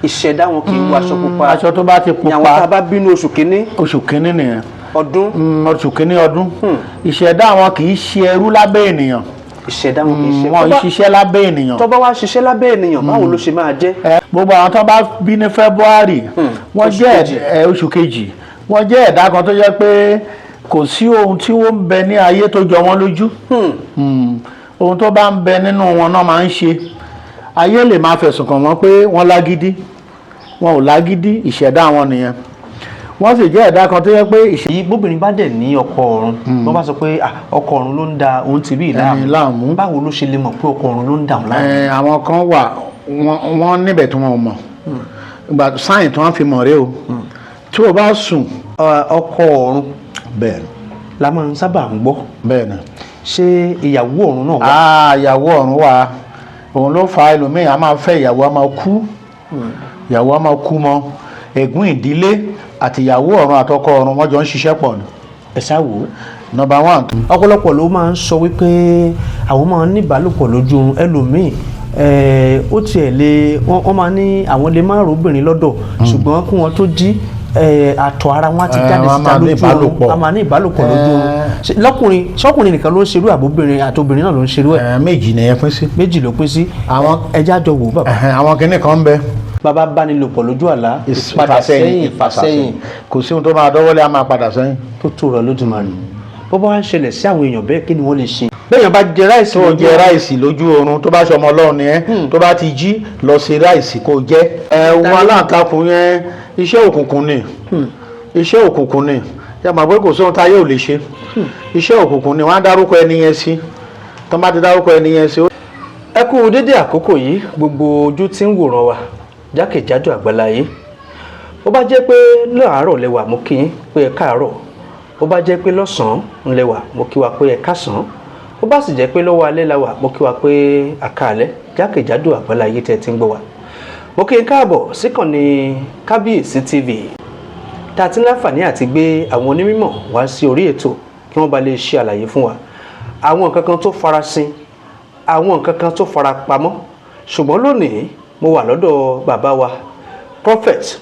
Ìṣẹ̀dá wọn kì í wọ aṣọ pupa. Aṣọ tó bá ti Ní àwọn pupa. tá a bá bínú oṣù kínní. Oṣù kínní nìyẹn. Ọdún. Oṣù kínní ọdún. Ìṣẹ̀dá wọn kì í ṣe ẹrú lábẹ́ ènìyàn. Ìṣẹ̀dá wọn kì í ṣe Wọn ì ṣiṣẹ́ lábẹ́ ènìyàn. Tó bá wá ṣiṣẹ́ lábẹ́ ènìyàn, báwo ló ṣe máa jẹ́? Gbogbo àwọn tó bá bí ní February, wọ́n Oṣù jẹ́ kejì. Oṣù kejì, wọ́n jẹ́ ẹ̀dá kan tó jẹ́ pé kò sí ohun tí ó ń bẹ ní ayé tó jọ wọ́n lójú. Ohun tó bá ń bẹ nínú wọn náà máa ń ṣe. Ayé lè máa fẹ̀sùn kàn wọ́n pé wọ́n lágídí. Wọn ò lágídí, ìṣẹ̀dá wọn nìyẹn. Wọ́n sì jẹ́ ẹ̀dá kan tó jẹ́ pé ìṣe Èyí bóbìnrin bá dẹ̀ ní ọkọ ọ̀run, wọ́n bá sọ pé, "Ah, ọkọ ọ̀run ló ń da òun ti bí Ẹni láàmú." Báwo ló ṣe lè mọ̀ pé ọkọ ọ̀run ló ń da òun láàmú? Àwọn kan wà, wọ́n níbẹ̀ tí wọ́n ò mọ̀. Ìgbà sign tí wọ́n fi mọ̀ rẹ o, tí o bá sùn. Ọkọ ọ̀run Bẹ́ẹ̀. la máa ń sábà ń gbọ́. Bẹ́ẹ̀ ni. Ṣé ìyàwó ọ̀run náà wà? Ah, ìyàwó ọ̀run wà. Òun ló fa ẹlòmíì a máa fẹ́ ìyàwó, a máa kú, ìyàwó a máa kú mọ́. Ègún ìdílé àti ìyàwó ọ̀run àtọkọ ọ̀run, wọ́n jọ ń ṣiṣẹ́ pọ̀ ni. Ẹ ṣáà wò ó. Number one. Ọ̀pọ̀lọpọ̀ ló máa ń sọ wípé àwọn máa ń ní ìbálòpọ̀ lójú oorun. Ẹlòmíì, ó tiẹ̀ lè wọ́n máa ní àwọn lè má róbìnrin lọ́dọ̀, ṣùgbọ́n kí wọ́n tó jí, àtọ̀ ara wọn á ti jáde Wọ́n á síta máa ní lójú oorun. ìbálòpọ̀. A máa ní ìbálòpọ̀ lójú oorun. Ṣé lọ́kùnrin, ṣọ́kùnrin nìkan ló ń ṣerú, àbóbìnrin àtobìnrin náà ló ń ṣerú ẹ̀? Méjì nìyẹn pín sí. Méjì ló pín sí. Ẹjá jọ wò ó, bàbá. Ẹ̀hẹ̀n, àwọn kinní kan ń bẹ. Bàbá bánilòpọ̀ lójú àlá, ìpadà sẹ́yìn, ìfàsẹ́yìn. Kò sí ohun tó máa dọ́wọ́lé, á máa padà sẹ́yìn. Tó tó rọ lójúmọ́ bó bá wá ń ṣẹlẹ̀ sí àwọn èèyàn bẹ́ẹ̀, kí ni wọ́n lè ṣe? Bẹ́ẹ̀yàn bá jẹ rice Tó jẹ rice lójú oorun, tó bá ṣe ọmọ Ọlọ́run ni ẹ́, tó bá ti jí, lọ ṣe rice kó jẹ. Ẹ wọn aláǹtakùn yẹn, iṣẹ́ òkùnkùn ni, iṣẹ́ òkùnkùn ni. Yẹ mọ̀ pé kò sóhun táyé ò lè ṣe. Iṣẹ́ òkùnkùn ni. Wọ́n á dárúkọ ẹni yẹn sí. Tó bá ti dárúkọ ẹni yẹn sí. Ẹ kú dédé àkókò yìí, gbogbo ojú tí ń wòran wa jákèjádò àgbáláyé. Bó bá jẹ́ pé láàárọ̀ lẹ́wà, mo kí yín pé ẹ káàárọ̀. Bó bá jẹ́ pé lọ́sàn-án ńlẹ́wà, mo kí wa pé ẹ káàsán. Bó bá sì jẹ́ pé lọ́wọ́ alẹ́ la wà, mo kí wa pé àkàálẹ́ jákèjádò àgbáláyé tẹ́ ẹ ti ń gbọ́ wa. Mo kí yín káàbọ̀ síkànnì Kábíyèsí TV, tá a ti ń láǹfààní àti gbé àwọn onímọ̀ wá sí orí ètò kí wọ́n bá lè ṣe àlàyé fún wa àwọn nǹkan kan tó farasin, àwọn nǹkan kan tó fara pamọ́. Ṣùgbọ́n lónìí, mo wà lọ́dọ̀ bàbá wa, Prophet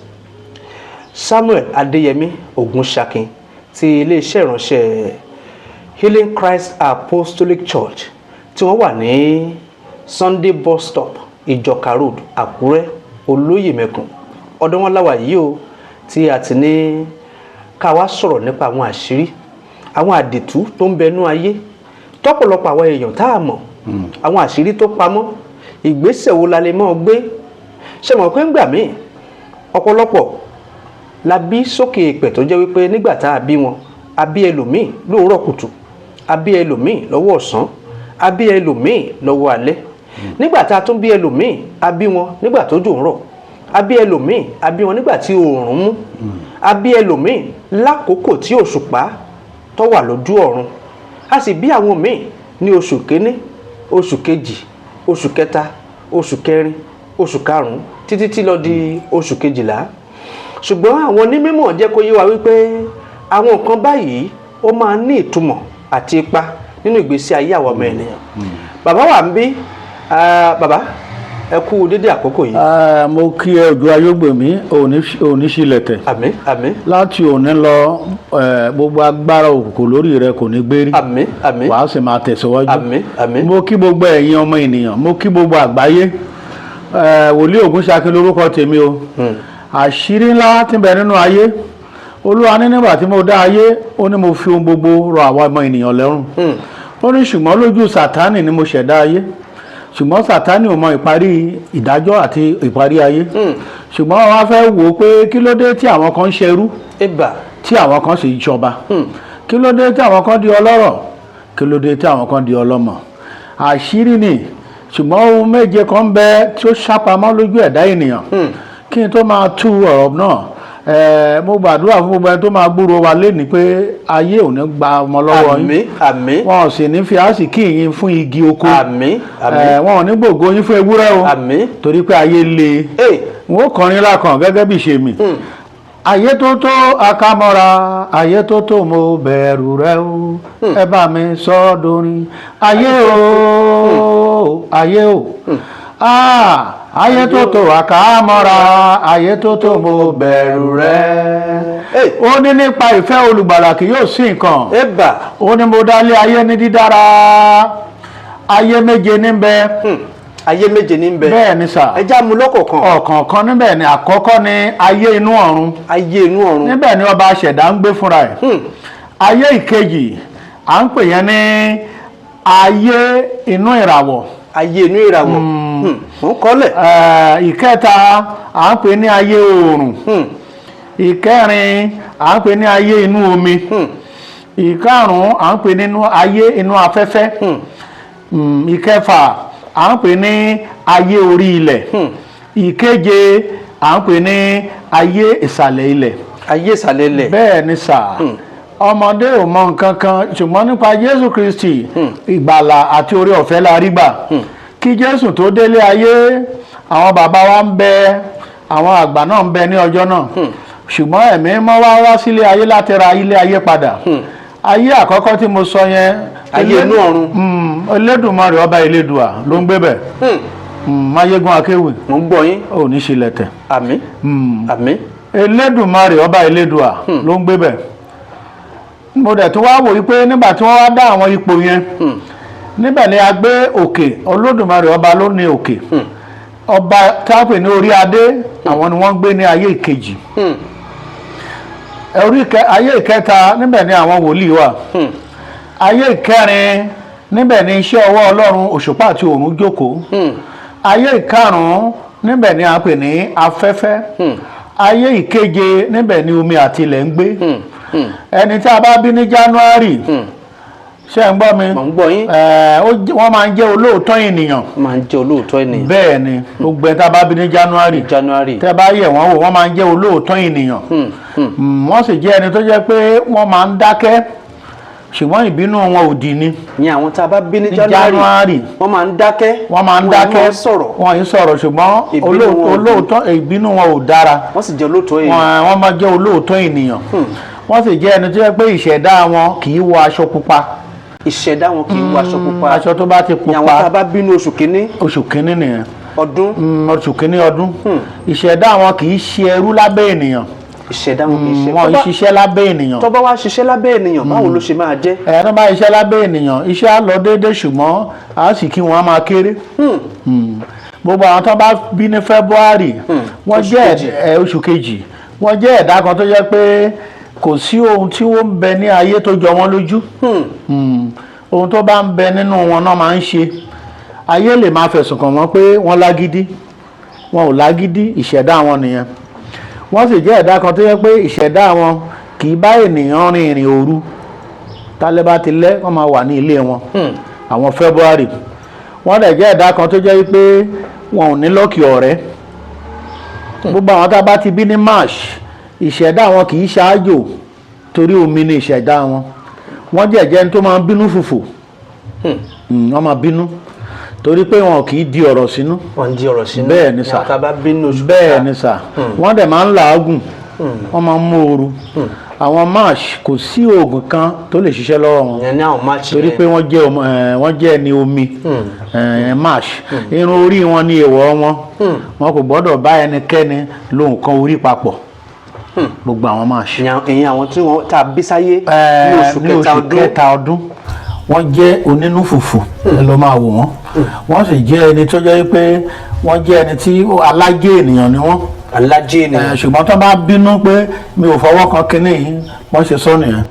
Samuel Adéyẹmí Ògúnṣakin ti iléeṣẹ́ ìránṣẹ́ Healing Christ Apostolic Church tí wọ́n wà ní Sunday Bus Stop, Ìjọka Road, Àkúrẹ́, Olóyèmẹkùn. Ọ̀dọ̀ wọn láwà yìí o, tí a ti ní ká wá sọ̀rọ̀ nípa àwọn àṣírí, àwọn àdìtú tó ń bẹnú ayé tọ́pọ̀lọpọ̀ àwọn èèyàn tá a mọ̀, àwọn àṣírí tó pamọ́. Ìgbésẹ̀ wo la lè mọ́ gbé? Ṣe mọ̀ pé ńgbà míì, ọ̀pọ̀lọpọ̀ la bí sókè èpẹ̀ tó jẹ́ wípé nígbà tá a bí wọn, a bí ẹlòmíì lóòrọ̀ kùtù, a bí ẹlòmíì lọ́wọ́ ọ̀sán, a bí ẹlòmíì lọ́wọ́ alẹ́. Nígbà tá a tún bí ẹlòmíì, a bí wọn nígbà tójò ń rọ̀, a bí ẹlòmíì, a bí wọn nígbà tí oòrùn mú, a bí ẹlòmíì lákòókò tí òṣùpá tó wà lójú ọ̀run. A sì bí àwọn míì ní oṣù kínní, oṣù kejì, oṣù kẹta, oṣù kẹrin, oṣù karùn-ún, títí tí lọ di oṣù 12. Ṣùgbọ́n àwọn onímọ̀ jẹ́ kó yé wa wípé àwọn nǹkan báyìí, ó máa ń ní ìtumọ̀ àti ipa nínú ìgbésí ayé àwọn ọmọ ènìyàn. Bàbá wa ń bí. Bàbá, ẹ kú dédé àkókò yìí. Ah, mo kí ẹ, ojú ayégbèmí òní sílẹ̀ tẹ̀. Àmín, àmín. Láti òní lọ, gbogbo agbára òkùnkùn lórí rẹ kò ní gbérí. Àmín, àmín. Wàá sì máa tẹ̀síwájú. Àmín, àmín. Mo kí gbogbo ẹ̀yin ọmọ ènìyàn, mo kí gbogbo àgbáyé. Wòlíì Ògúnṣakin lórúkọ tèmi o. Àṣírí ńlá tí ń bẹ nínú ayé. Olúwa ní nígbà tí mo dá ayé, ó ní mo fi ohun gbogbo rọ àwọn ọmọ ènìyàn lẹ́rùn. Ó ní ṣùgbọ́n lójú Sátánì ni mo ṣẹ̀dá ayé, ṣùgbọ́n Sátánì ò mọ ìparí ìdájọ́ àti ìparí ayé. Ṣùgbọ́n wọ́n á fẹ́ wò ó pé kí ló dé tí àwọn kan ń ṣerú, Ibà. tí àwọn kan sì ń jọba? Kí ló dé tí àwọn kan di ọlọ́rọ̀? Kí ló dé tí àwọn kan di ọlọ́mọ? Àṣírí ni. Ṣùgbọ́n ohun méje kan ń bẹ tí ó ṣàpamọ́ lójú ẹ̀dá ènìyàn. Kí n tó máa tú ọ̀rọ̀ náà, mo gbàdúrà fún gbogbo ẹni tó máa gbúròó wa lénìí pé ayé ò ní gba ọmọ lọ́wọ́ yín. Àmín, àmín. Wọn ò sì ní fi àsìkí yín fún igi oko. Àmín, àmín. Wọn ò ní gbògo yín fún ewúrẹ́ o. Àmín. Torí pé ayé le. Wọn ó kọrin lákàn gẹ́gẹ́ bí ṣe mi. Ayé tó tó akámọ́ra, ayé tó tó, mo bẹ̀rù rẹ o. Ẹ bá mi sọ dorin. Ayé o, ayé o. Ah, Ayé tó tó àkàmọ́ra, ayé tó tó, mo bẹ̀rù rẹ. Hey. Ó ní nípa ìfẹ́ olùgbàlà kì yóò sí nǹkan. Ébà. Ó ní mo dálé ayé ní dídára. Ayé méje níbẹ̀. Ayé méje ní bẹ. Bẹ́ẹ̀ ni sà. Ẹ já mu lọ́kọ̀ọ̀kan. Ọ̀kọ̀ọ̀kan níbẹ̀ ni, àkọ́kọ́ ni ayé inú ọ̀run. Ayé inú ọ̀run. Níbẹ̀ ni ọba aṣẹ̀dá ń gbé fúnra ẹ̀. Ayé ìkejì, à ń pè yẹn ní ayé inú ìràwọ̀. Ayé inú ìràwọ̀. Mò ń kọ́lẹ̀. Ìkẹta, à ń pè ní ayé oòrùn. Ìkẹrin, à ń pè ní ayé inú omi. Ìkarùn-ún, à ń pè nínú ayé inú afẹ́fẹ́. Ìkẹfà, à ń pè ní ayé orí ilẹ̀. Ìkeje, à ń pè ní ayé ìsàlẹ̀ ilẹ̀. Ayé ìsàlẹ̀ ilẹ̀. Bẹ́ẹ̀ ni sà. Ọmọdé ò mọ nǹkan kan, ṣùgbọ́n nípa Jésù Kristi, ìgbàlà àti oore ọ̀fẹ́ la rí gbà. Kí Jésù tó délé ayé, àwọn bàbá wa ń bẹ, àwọn àgbà náà ń bẹ ní ọjọ́ náà, ṣùgbọ́n Ẹ̀mí Mímọ́ wá wá sílé ayé láti ra ilé ayé padà. Ayé àkọ́kọ́ tí mo sọ yẹn, Ayé inú ọ̀run. Elédùmarè ọba Elédùà ló ń gbé bẹ̀. Máyégún Akéwì. Mò ń gbọ́ yín. Ò ní ṣílẹ̀ tẹ̀. Àmín, àmín. Elédùmarè ọba Elédùà ló ń gbé bẹ̀. Mo dẹ̀ tún wá wò wípé nígbà tí wọ́n wá dá àwọn ipò yẹn, níbẹ̀ ni a gbé òkè. Olódùmarè ọba ló ní òkè. Ọba tí a pè ní orí adé, àwọn ni wọ́n ń gbé ní ayé ìkejì. Ayé ìkẹta, níbẹ̀ ni àwọn wòlíì wà. Ayé ìkẹrin, níbẹ̀ ni iṣẹ́ ọwọ́ Ọlọ́run, òṣùpá àti òòrùn jókòó. Ayé ìkarùn-ún, níbẹ̀ ni a pè ní afẹ́fẹ́. Ayé ìkeje, níbẹ̀ ni omi àti ilẹ̀ ń gbé. Ẹni tí a bá bí ní January, ṣé ń gbọ́ mi? Mò ń gbọ́ yín. Wọ́n máa ń jẹ́ olóòótọ́ ènìyàn. Máa ń jẹ́ olóòótọ́ ènìyàn. Bẹ́ẹ̀ ni, gbogbo ẹni tí a bá bí ní January, January. tẹ́ bá yẹ̀ wọ́n wò, wọ́n máa ń jẹ́ olóòótọ́ ènìyàn. Wọ́n sì jẹ́ ẹni tó jẹ́ pé wọ́n máa ń dákẹ́, ṣùgbọ́n ìbínú wọn òdì ni. Ní àwọn tá a bá bí ní Ní January, January. wọ́n máa ń dákẹ́. Wọ́n máa ń dákẹ́. Wọ́n sọ̀rọ̀. Wọ́n yìí sọ̀rọ̀, ṣùgbọ́n Ìbínú wọn ò olóòótọ́, ìbínú wọn ò dára. Wọ́n sì jẹ́ olóòótọ́ ènìyàn. Wọ́n máa jẹ́ olóòótọ́ ènìyàn. Wọ́n sì jẹ́ ẹni tó jẹ́ pé ìṣẹ̀dá wọn kì í wọ aṣọ pupa. Ìṣẹ̀dá wọn kì í wọ aṣọ pupa. Aṣọ tó bá ti Ní àwọn pupa. tá a bá bí ní oṣù kínní Oṣù kínní nìyẹn. ọdún. Oṣù kínní ọdún. Ìṣẹ̀dá wọn kì í ṣe ẹrú lábẹ́ ènìyàn. Ìṣẹ̀dá wọn kì í ṣe. Wọn ì ṣiṣẹ́ lábẹ́ ènìyàn. Tó bá wá ṣiṣẹ́ lábẹ́ ènìyàn, báwo ló ṣe máa jẹ́? Ẹ̀ tó bá ṣiṣẹ́ lábẹ́ ènìyàn, iṣẹ́ á lọ déédéé, ṣùgbọ́n á sì kí wọn á máa kéré. Gbogbo àwọn tó bá bí ní February, wọ́n Oṣù jẹ́ kejì. Oṣù kejì, wọ́n jẹ́ ẹ̀dá kan tó jẹ́ pé kò sí ohun tí ó ń bẹ ní ayé tó jọ wọ́n lójú. Ohun tó bá ń bẹ nínú wọn náà máa ń ṣe. Ayé lè máa fẹ̀sùn kàn wọ́n pé wọ́n lágídí. Wọn ò lágídí, ìṣẹ̀dá wọn nìyẹn. Wọ́n sì jẹ́ ẹ̀dá kan tó jẹ́ pé ìṣẹ̀dá wọn kì í bá ènìyàn rin ìrìn òru. Tálẹ́ bá ti lẹ́, wọ́n máa wà ní ilé wọn, àwọn February. Wọ́n dẹ̀ jẹ́ ẹ̀dá kan tó jẹ́ pé wọn ò ní luck ọ̀rẹ́. Gbogbo àwọn tá a bá ti bí ní March, ìṣẹ̀dá wọn kì í ṣáájò, torí omi ni ìṣẹ̀dá wọn. Wọ́n jẹ́ ẹni tó máa ń bínú fùfù. Wọ́n máa bínú torí pé wọn kì í di ọ̀rọ̀ sínú. Wọ́n ń di ọ̀rọ̀ sínú. Bẹ́ẹ̀ ni Ní sà. àwọn tá a bá bí ní oṣù Bẹ́ẹ̀ kẹta. ni sà. Wọ́n dẹ̀ máa ń làágùn, wọ́n máa ń mú ooru. Àwọn March, kò sí oògùn kan tó lè ṣiṣẹ́ lọ́wọ́ wọn. Ìyẹn ní àwọn March Torí yẹn. pé wọ́n jẹ́ ọmọ wọ́n jẹ́ ẹni omi. March, irun orí wọn ní èèwọ̀ wọn. Wọn kò gbọ́dọ̀ bá ẹnikẹ́ni lo nǹkan orí papọ̀, gbogbo àwọn March. Ìyẹn àwọn tí wọ́n tá a bí sáyé ní oṣù ní kẹta oṣù ọdún. kẹta ọdún, wọ́n jẹ́ onínú fùfù. Ẹ lọ máa wò wọ́n. Wọ́n sì jẹ́ ẹni tó jẹ́ pé wọ́n jẹ́ ẹni tí alájẹ́ ènìyàn ni wọ́n. Alájẹ́ ènìyàn. Ṣùgbọ́n tó bá bínú pé mi ò fọwọ́ kan kinní yìí, wọ́n ṣe sọ nìyẹn.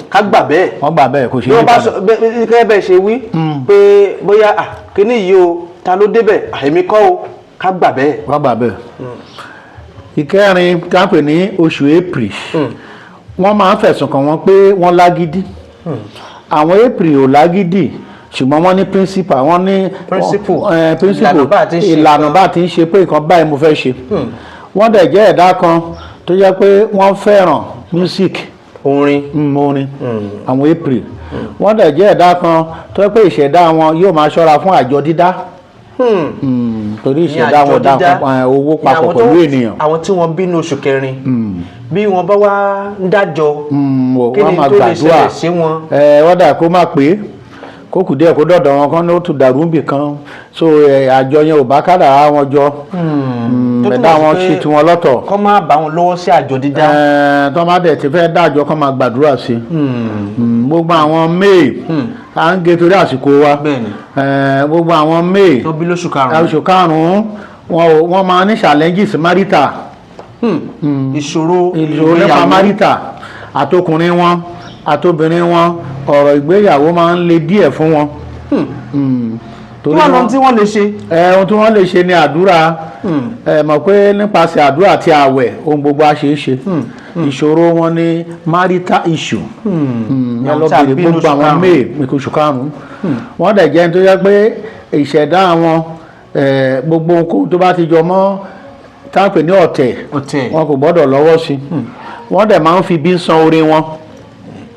Ká gbà bẹ́ẹ̀. Wọ́n gbà bẹ́ẹ̀, kò ṣe Bí é wọ́n bá padà. sọ gẹ́gẹ́ bẹ́ẹ̀ ṣe wí pé bóyá kíní yìí o, ta ló débẹ̀? Èmi kọ́ o, ká gbà bẹ́ẹ̀. Wọ́n gbà bẹ́ẹ̀. Ìkẹrin tí wọ́n pè ní oṣù April, wọ́n máa ń fẹ̀sùn kàn wọ́n pé wọ́n lágídí. Àwọn April ò lágídí, ṣùgbọ́n wọ́n ní principle, wọ́n ní Principle. Principle. Ìlànà bá a ti ń ṣe Ìlànà nǹkan. bá a ti ń ṣe, pé nǹkan báyìí mo fẹ́ ṣe. Wọ́n dẹ̀ jẹ́ ẹ̀dá kan tó jẹ́ pé wọ́n fẹ́ràn music. Orin. Orin, àwọn April. Wọ́n dẹ̀ jẹ́ ẹ̀dá kan tó jẹ́ pé ìṣẹ̀dá wọn yóò máa ṣọ́ra fún àjọ dídá. Torí Ní ìṣẹ̀dá àjọ wọn dá dídá. nǹkan, owó Ní papọ̀ àwọn pẹ̀lú ènìyàn. Àwọn tí wọ́n bí ní oṣù kẹrin, bí wọ́n bá wá ń dájọ́, kí Wọ́n ni máa tó lè gbàdúrà. ṣẹlẹ̀ sí wọn? Ẹ wọ́n dà kó má pé Kó kù díẹ̀ kó dọ̀dọ̀ wọn kan ló tún dàrú níbì kan. So àjọ yẹn ò bá kádàrá wọn jọ. Tó túmọ̀ Ẹ̀dá sí wọn pé ṣe tiwọn lọ́tọ̀. Kọ́ máa bá wọn lọ́wọ́ sí àjọ dídá. Tó má dẹ̀ ti fẹ́ dájọ́, kó máa gbàdúrà sí. Gbogbo àwọn May, à ń gé torí àsìkò wa. Gbogbo àwọn May, Tó bí lóṣù karùn-ún. Oṣù karùn-ún, wọ́n máa ní challenges marital. Ìṣòro Ìṣòro nípa ìgbéyàwó. Marital, àtọkùnrin wọn àtobìnrin wọn, ọ̀rọ̀ ìgbéyàwó máa ń le díẹ̀ fún wọn. Kí Torí wọ́n lọ tí wọ́n lè ṣe? Ohun tí wọ́n lè ṣe ni àdúrà. Ẹ mọ̀ pé nípasẹ̀ àdúrà àti àwẹ̀, ohun gbogbo á ṣe é ṣe. Ìṣòro wọn ni marital issue. Ẹ Àwọn lọ tí a bèrè bí gbogbo lóṣù àwọn karùn-ún. May, oṣù karùn-ún. Wọ́n dẹ̀ jẹ́ ẹni tó jẹ́ pé ìṣẹ̀dá wọn, gbogbo ohunkóhun tó bá ti jọ mọ́ tá a pè ní ọ̀tẹ̀, Ọ̀tẹ̀. wọn kò gbọ́dọ̀ lọ́wọ́ sí. Wọ́n dẹ̀ máa ń fi bí san oore wọn.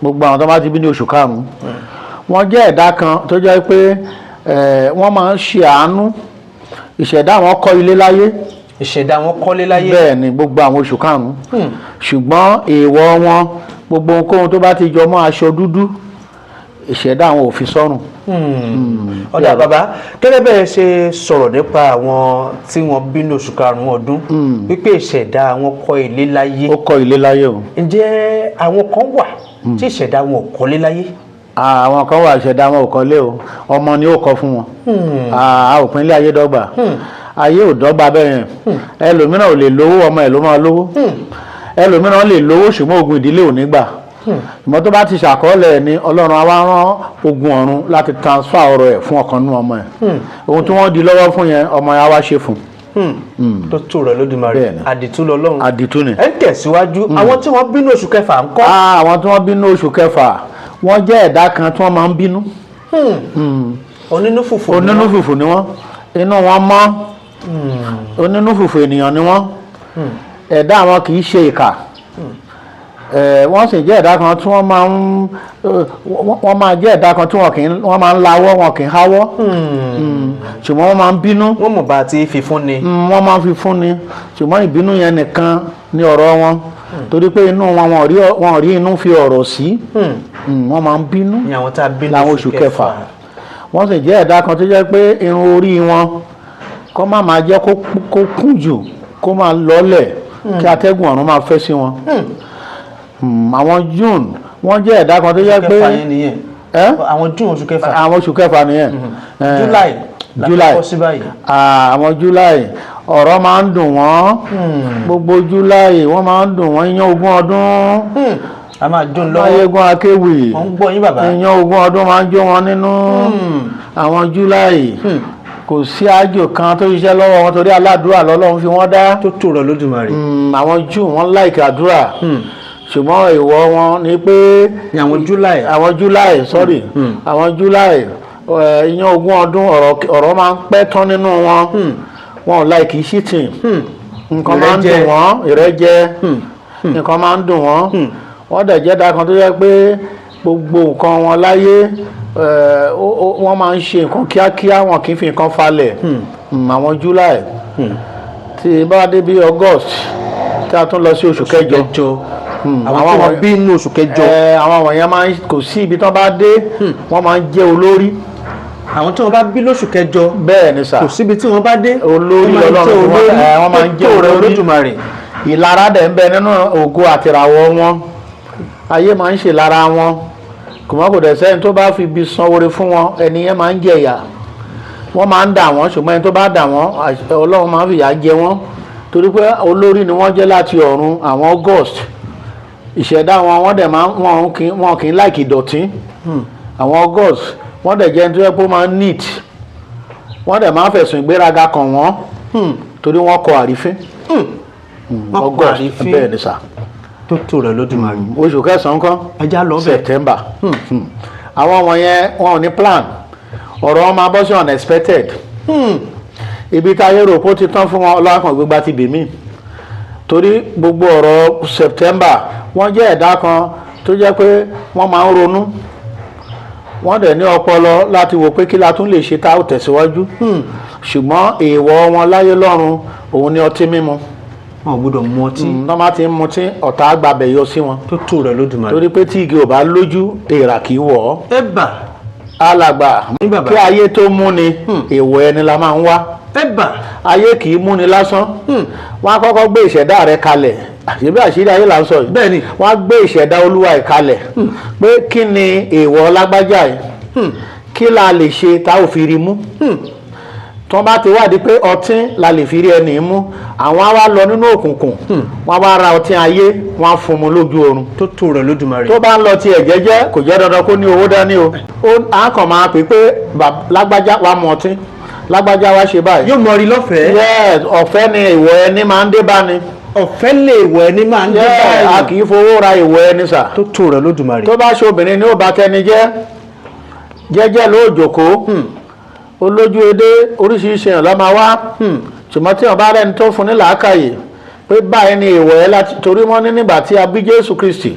Gbogbo àwọn tó bá ti bí ní oṣù karùn-ún, wọ́n jẹ́ ẹ̀dá kan tó jẹ́ pé wọ́n máa ń ṣe àánú. Ìṣẹ̀dá wọn kọ́ ilé láyé. Ìṣẹ̀dá wọn kọ́lé láyé. Bẹ́ẹ̀ ni, gbogbo àwọn oṣù karùn-ún. Ṣùgbọ́n èèwọ̀ wọn, gbogbo ohunkóhun tó bá ti jọ mọ́ aṣọ dúdú, ìṣẹ̀dá àwọn ò fi sọ́rùn. Ó dáa bàbá, gẹ́gẹ́ bẹ́ẹ̀ ṣe sọ̀rọ̀ nípa àwọn tí wọ́n bí ní oṣù karùn-ún ọdún wípé ìṣẹ̀dá wọn kọ́ ilé láyé, Ó kọ́ ilé láyé o. ǹjẹ́ àwọn kan wà tí ìṣẹ̀dá wọn ò kọ́lé láyé? Àwọn kan wà, ìṣẹ̀dá wọn ò kọ́lé o, ọmọ ni ó kọ́ fún wọn. A ò pín ilé ayé dọ́gba, ayé ò dọ́gba bẹ́ẹ̀ yẹn. Ẹlòmíràn ò lè lówó, ọmọ ẹ̀ ló máa lówó. Ẹlòmíràn lè lówó, ṣùgbọ́n ogun ìdílé ò ní gbà. Ìmọ̀ tó bá ti ṣàkọọ́lẹ̀ ẹ̀ ni Ọlọ́run á wá rán ogun ọ̀run láti transfer ọrọ̀ ẹ̀ fún ọ̀kan nínú ọmọ ẹ̀. Ohun tí wọ́n di lọ́wọ́ fún yẹn, ọmọ yẹn á wá ṣe fún. Tó tó rẹ̀ lódùmarè. Bẹ́ẹ̀ni. Àdìtú lọ́lọ́run. Àdìtú ni. Ẹ ń tẹ̀síwájú, àwọn tí wọ́n bínú oṣù kẹfà ń kọ́? Àwọn tí wọ́n bínú oṣù kẹfà, wọ́n jẹ́ ẹ̀dá kan tí wọ́n máa ń bínú. Onínú fùfù ni Onínú wọ́n. fùfù ni wọ́n, inú wọn mọ́, onínú fùfù ènìyàn ni wọ́n. Ẹ̀dá àwọn kì í ṣe ìkà. Wọ́n sì jẹ́ ẹ̀dá kan tí wọ́n máa ń wọ́n máa jẹ́ ẹ̀dá kan tí wọ́n kì í, wọ́n máa ń lawọ́, wọn kì í háwọ́. Ṣùgbọ́n wọ́n máa ń bínú. Wọ́n mọ̀ bá a ti fi fún ni. Wọ́n máa ń fi fún ni, ṣùgbọ́n ìbínú yẹn nìkan ni ọ̀rọ̀ wọn, torí pé inú wọn, wọn ò rí inú fi ọ̀rọ̀ sí. Wọ́n máa ń bínú. Ní àwọn tá a bínú Láwọn oṣù kẹfà, wọ́n sì jẹ́ ẹ̀dá kan tó jẹ́ pé irun orí wọn kó má máa jẹ́ kó kún jù, kó máa lọ́lẹ̀, kí atẹ́gùn ọ̀run máa fẹ́ sí wọn. Àwọn June, wọ́n jẹ́ ẹ̀dá kan tó jẹ́ pé Kẹfà yẹn nìyẹn. Ẹ́? Àwọn June, oṣù kẹfà. Àwọn oṣù kẹfà nìyẹn. July la July. kọ́ sí báyìí. Àwọn July, ọ̀rọ̀ máa ń dùn wọ́n. Gbogbo July, wọ́n máa ń dùn wọ́n. Iyán ogún ọdún, A máa jó lọ́wọ́. Máyégún akéwì. Wọ́n ń gbọ́ yín, bàbá. Iyán ogún ọdún máa ń jó wọn nínú. Àwọn July, kò sí àjò kan tó ṣiṣẹ́ lọ́wọ́ wọn, torí aládùúrà lọ́lọ́run fi wọ́n dá. Tó tó rẹ̀ lódùmarè. Àwọn June, wọ́n like àdúrà, ṣùgbọ́n ìwọ wọn ni pé Ní àwọn July. Àwọn July, sorry, àwọn July, iyán ogún ọdún, ọ̀rọ̀ máa ń pẹ́ tán nínú wọn. Wọn ò like cheating. Nǹkan máa ń Ìrẹ́jẹ. dùn wọ́n, ìrẹ́jẹ, nǹkan máa ń dùn wọ́n. Wọ́n dẹ̀ jẹ́ dákan tó jẹ́ pé gbogbo nǹkan wọn láyé, wọ́n máa ń ṣe nǹkan kíákíá, wọn kì í fi nǹkan falẹ̀. Àwọn July, tí bá dé bí August, tí a tún lọ sí oṣù kẹjọ. Kẹjọ. Àwọn Àwọn tí wọ́n bí inú oṣù kẹjọ. Àwọn wọ̀nyẹn máa ń, kò sí ibi tí wọ́n bá dé, wọ́n máa ń jẹ́ olórí. Àwọn tí wọ́n bá bí lóṣù kẹjọ, Bẹ́ẹ̀ ni sà. kò síbi tí wọ́n bá dé, Olórí wọ́n máa ń lọ́lọ́run jẹ́ tí wọ́n- olórí. Wọ́n máa ń jẹ́ Tó rẹ̀ olórí. Olódùmarè. Ìlara dẹ̀ ń bẹ nínú ògo àtìràwọ̀ wọn. Ayé máa ń ṣe lára wọn. Kò mọ́, kò dẹ̀ sẹ́ni tó bá fi ibi san oore fún wọn, ẹni yẹn máa ń jẹ̀yà. Wọ́n máa ń dà wọ́n, ṣùgbọ́n ẹni tó bá dà wọ́n, Ọlọ́run máa ń fìyà jẹ wọ́n, torí pé olórí ni wọ́n jẹ́ láti ọ̀run. Àwọn August, ìṣẹ̀dá wọn, wọ́n dẹ̀ máa ń wọn kì í like ìdọ̀tí. Àwọn August, wọ́n dẹ̀ jẹ́ ẹni tó yẹ pé ó máa ń neat. Wọ́n dẹ̀ máa ń fẹ̀sùn ìgbéraga kàn wọ́n, torí wọ́n kọ àrífín. Wọ́n kọ August. Àrífín. Bẹ́ẹ̀ ni sà. Tó tó rẹ̀ Olódùmarè. Oṣù kẹsàn-án kọ́? Ẹja lọ bẹ̀. September. Àwọn wọ̀nyẹn, wọn ò ní plan. Ọ̀rọ̀ wọn máa bọ́ sí unexpected. Ibi táyé rò pé ó ti tán fún wọn, ọlọ́kàn gbégbá ti bì mí, torí gbogbo ọ̀rọ̀ September, wọ́n jẹ́ ẹ̀dá kan tó jẹ́ pé wọ́n máa ń ronú. Wọ́n dẹ̀ ní ọpọlọ láti wò pé kí la tún lè ṣe tá ó tẹ̀síwájú. Ṣùgbọ́n èèwọ̀ wọn láyé lọ́run, òun ni ọtí mímu. Wọn ò gbọ́dọ̀ mu ọtí. Tọ́ bá ti ń mutí, ọ̀tá àgbàbẹ̀ yọ sí wọn. Tó tó rẹ̀ Olódùmarè. Torí pé tí igi ò bá lójú, èèrà kì í wọ̀ ọ́. Ẹ̀bà. Alàgbà, Ní bàbá. kí ayé tó mú ni, èèwọ̀ ẹni la máa ń wá. Ẹ̀bà. Ayé kì í múni lásán. Wọ́n á kọ́kọ́ gbé ìṣẹ̀dá rẹ kalẹ̀. Àṣírí, àṣírí ayé là ń sọ yìí. Bẹ́ẹ̀ni. Wọ́n á gbé ìṣẹ̀dá olúwa ẹ̀ kalẹ̀ pé kí ni èèwọ̀ lágbájá yìí, kí la lè ṣe tá ò fi rí mú. Tí wọ́n bá ti wádìí pé ọtí la lè fi rí ẹni mú, àwọn á wá lọ nínú òkùnkùn, wọ́n á wá ra ọtí ayé, wọ́n á fún mu lójú oorun. Tó tó rẹ̀ lódùmarè. Tó bá ń lọ tiẹ̀ jẹ́jẹ́, kò jẹ́ dandan kó ní owó dání o. Ó á kàn máa pè pé, "Lágbájá, wàá mu ọtí, lágbájá, wá ṣe báyìí." Yóò mọ rí lọ́fẹ̀ẹ́. Yes, ọ̀fẹ́ ni ìwọ ẹni máa ń dé bá ni. Ọ̀fẹ́ lè wọ̀ ẹni máa ń dé Yes, a báyìí. kì í fowó ra ìwọ ẹni sà. Tó tó rẹ̀ lódùmarè. Tó bá ṣe obìnrin ni, ó bá tẹni jẹ́ jẹ́jẹ́ ló jókòó, olójú edé, oríṣiríṣi èèyàn ló máa wá. Ṣùgbọ́n tí wọ́n bá rẹ́ni tó fún ní làákàyè pé báyìí ni èèwọ̀ ẹ láti torí wọ́n ní nígbà tí a bí Jésù Kristi,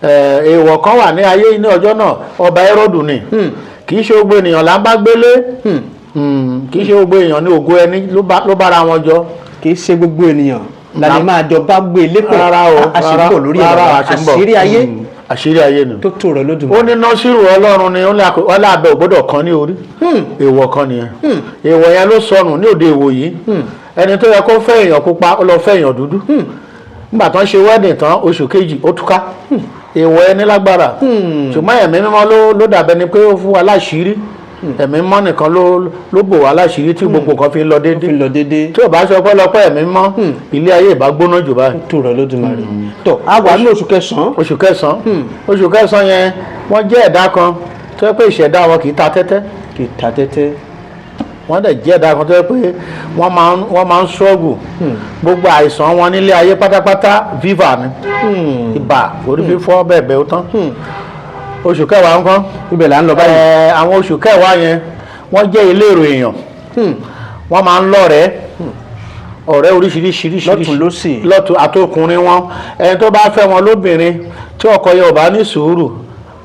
èèwọ̀ kan wà ní ayé ní ọjọ́ náà, ọba Hẹ́rọ́dù ni. Kì í ṣe gbogbo ènìyàn là ń bá gbélé. Kì í ṣe gbogbo èèyàn ní ògo ẹni ló bára wọn jọ. Kì í ṣe gbogbo ènìyàn la lè máa jọ bá gbé lépò. Rárá o. A sì ń bọ̀ lórí rárá, ẹ̀rọ a sì ń bọ̀. àṣírí ayé. Àṣírí ayé ni. Tó tó rẹ̀ lódùmarè. Ó ní nọ́sírù ọlọ́run ni, ó ní abẹ ò gbọ́dọ̀ kan ní orí. Èèwọ̀ kan nìyẹn. Èèwọ̀ yẹn ló sọnù ní òde ìwò yìí. Ẹni tó yẹ kó fẹ́ èèyàn pupa, ó lọ fẹ́ èèyàn dúdú. Nígbà tán ṣe wedding tán, oṣù kejì, ó túká. Èèwọ̀ ẹni lágbára, ṣùgbọ́n ẹ̀mí mímọ́ ló dàbẹ́ ni pé ó fún wa láṣìírí. Ẹ̀mí mímọ́ nìkan ló bò wá láṣìírí tí gbogbo nǹkan fi ń lọ Fi déédéé. lọ déédéé. Tí ò bá ṣe ọpẹ́lọpẹ́ ẹ̀mí mímọ́, ilé ayé ìbá gbóná jù báyìí. Tó rẹ̀ lódùmarè. Tó a wà ní oṣù kẹsàn-án. Oṣù kẹsàn-án, oṣù kẹsàn-án yẹn, wọ́n jẹ́ ẹ̀dá kan tó yẹ pé ìṣẹ̀dá wọn kì í ta tẹ́tẹ́. Kì í ta tẹ́tẹ́. Wọ́n dẹ̀ jẹ́ ẹ̀dá kan tó yẹ pé wọ́n máa ń struggle. Gbogbo àìsàn wọn nílé ayé pátápátá, fever ni, ibà, orí fífọ́, bẹ́ẹ̀ bẹ́ẹ̀, ó tán. Oṣù kẹwàá ńkọ́? Ibẹ̀ là ń lọ báyìí. Àwọn oṣù kẹwàá yẹn, wọ́n jẹ́ ìlérò èèyàn. Wọ́n máa ń lọ́rẹ̀ẹ́, ọ̀rẹ́ oríṣiríṣi. Lọ́tùn lósì. Lọ́tùn àtọkùnrin wọn. Ẹni tó bá fẹ́ wọn lóbìnrin, tí ọkọ yẹn ò bá ní sùúrù,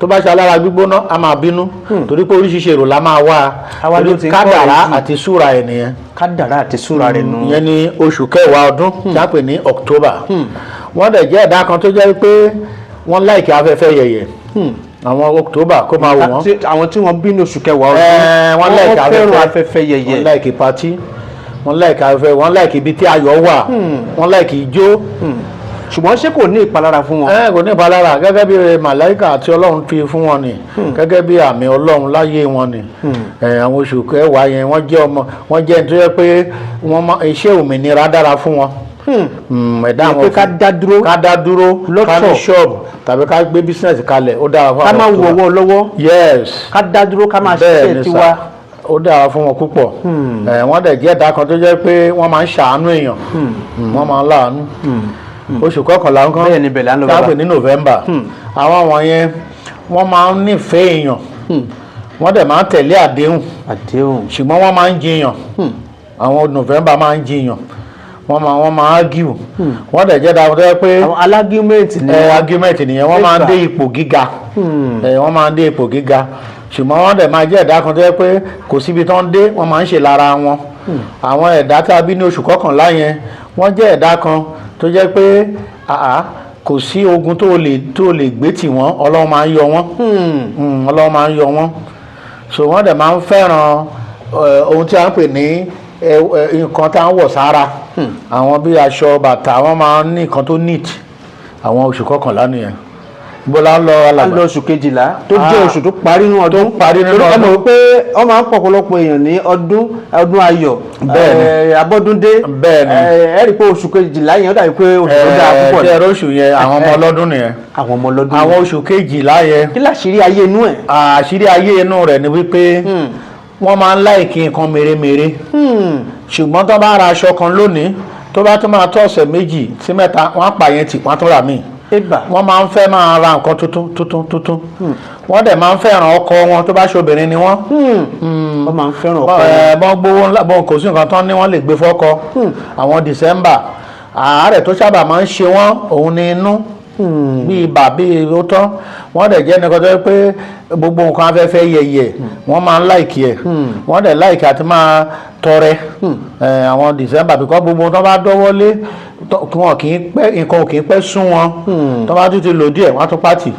tó bá ṣe alára gbígbóná, a máa bínú torí pé oríṣiríṣi èrò la máa wá. Àwa ló Torí ti ń kọ́ kádàrá ọ̀rẹ́ jù. àti súra ẹ̀ nìyẹn. Kádàrá àti súra rẹ̀ nù. Ìyẹn ní oṣù kẹwàá ọdún tí a pè ní October. Wọ́n dẹ̀ jẹ́ ẹ̀dá kan tó jẹ́ pé wọ́n like afẹ́fẹ́ yẹ̀yẹ̀. Àwọn October, kó máa wò wọ́n. Àwọn tí wọ́n bí ní oṣù kẹwàá ọdún, Wọ́n like fẹ́ràn afẹ́fẹ́. Afẹ́fẹ́ yẹ̀yẹ̀. Wọ́n like party, wọ́n like afẹ́fẹ́, wọ́n like ibi tí ayọ̀ wà, wọ́n like ijó. Ṣùgbọ́n ṣé kò ní ìpalára fún wọn? Ẹ kò ní ìpalára, gẹ́gẹ́ bí màláìkà àti ọlọ́run fi fún wọn ni, gẹ́gẹ́ bí àmì ọlọ́run láyé wọn ni. Àwọn oṣù kẹwàá yẹn, wọ́n jẹ́ ọmọ, wọ́n jẹ́ ẹni tó yẹ pé wọ́n má iṣẹ́ òmìnira dára fún wọn. Ẹ̀dá Ìyẹn àwọn pé ká dá dúró. Ká dá dúró, ká ní Lọ́tọ̀. ṣọ́ọ̀bù tàbí ká gbé business kalẹ̀, ó dára fún Ká àwọn má wo October. ọwọ́ lọ́wọ́. Yes. Ká dá dúró, ká máa Bẹ́ẹ̀ ṣiṣẹ́ ni tiwa. sà, ó dára fún wọn púpọ̀. Wọ́n dẹ̀ jẹ́ ẹ̀dá kan tó jẹ́ pé wọ́n máa ń ṣàánú èèyàn. Wọ́n máa ń láàánú. Oṣù kọkànlá ńkọ́? Bẹ́ẹ̀ ni, bẹ́ẹ̀ là ń lọ, tá a bàbá. pè ní November. Àwọn wọ̀nyẹn, wọ́n máa ń nífẹ̀ẹ́ èèyàn, wọ́n dẹ̀ máa ń tẹ̀lé àdéhùn. Àdéhùn. Ṣùgbọ́n wọ́n máa ń jiyàn. Àwọn November máa ń jiyàn, wọ́n máa argue. Wọ́n dẹ̀ jẹ́ ẹ̀dá kan tó jẹ́ pé Àwọn alágímẹ̀ntì ni. Argument nìyẹn. Wọ́n máa ń dé ipò gíga. Wọ́n máa ń dé ipò gíga, ṣùgbọ́n wọ́n dẹ̀ máa jẹ́ ẹ̀dá kan tó jẹ́ pé kò síbi tó ń dé, wọ́n máa ń ṣe lára wọn. Àwọn ẹ̀dá tá a bí ní oṣù kọkànlá yẹn, wọ́n jẹ́ ẹ̀dá kan tó jẹ́ pé àá kò sí ogun tó lè gbé tì wọ́n, Ọlọ́run máa ń yọ wọ́n. Ọlọ́run máa ń yọ wọ́n. So wọ́n dẹ̀ máa ń fẹ́ràn ohun tí a ń pè ní nǹkan tá à ń wọ̀ sára, àwọn bí aṣọ, bàtà, wọ́n máa ń ní nǹkan tó neat. Àwọn oṣù kọkànlá nìyẹn. Bó la ń lọ, A alàgbà? lọ oṣù kejìlá tó jẹ́ Ah. oṣù tó parí nínú ọdún. Tó parí nínú Torí ẹ ọdún. mọ̀ pé wọ́n máa ń pọ̀ ọ̀pọ̀lọpọ̀ èèyàn ní ọdún, ọdún ayọ̀. Bẹ́ẹ̀ni. Abọ́dúndé. Bẹ́ẹ̀ni. Ẹ rí i pé oṣù kejìlá yẹn, ó dàbí pé oṣù tó dáa púpọ̀ Ẹ ni. ṣe oṣù yẹn, àwọn ọmọ ọlọ́dún nìyẹn. Àwọn ọmọ ọlọ́dún. Àwọn oṣù kejìlá yẹn, Kí láṣìírí ayé inú ẹ̀? Àṣírí ayé inú rẹ̀ ni wípé wọ́n máa ń like nǹkan mèremère, ṣùgbọ́n tó bá ra aṣọ kan lónìí, tó bá tún máa tó ọ̀sẹ̀ 2 sí 3, wọ́n á pa yẹn tì, wọ́n á tún rà míì. Ébà. Wọ́n máa ń fẹ́ máa ra nǹkan tuntun tuntun tuntun. Wọ́n dẹ̀ máa ń fẹ́ràn ọkọ wọn, tó bá ṣe obìnrin ni wọ́n. Wọ́n máa ń fẹ́ràn ọkọ. Bọ́n gbówó ńlá, bọ́n kò sí nǹkan tán ní, wọ́n lè gbé fọ́kọ. Àwọn December, àárẹ̀ tó sábà máa ń ṣe wọ́n, òun ni inú. Bí ibà bí ó tán, wọ́n dẹ̀ jẹ́ nìkan tó yẹ pé gbogbo nǹkan afẹ́fẹ́ yẹyẹ wọ́n máa ń like ẹ̀. Wọ́n dẹ̀ like àti máa tọrẹ àwọn December, because gbogbo tó bá dọ́wọ́ lé wọn kì í pẹ́, nǹkan ò kì í pẹ́ sún wọn. Tó bá tún ti lò díẹ̀, wọ́n á tún pàtì,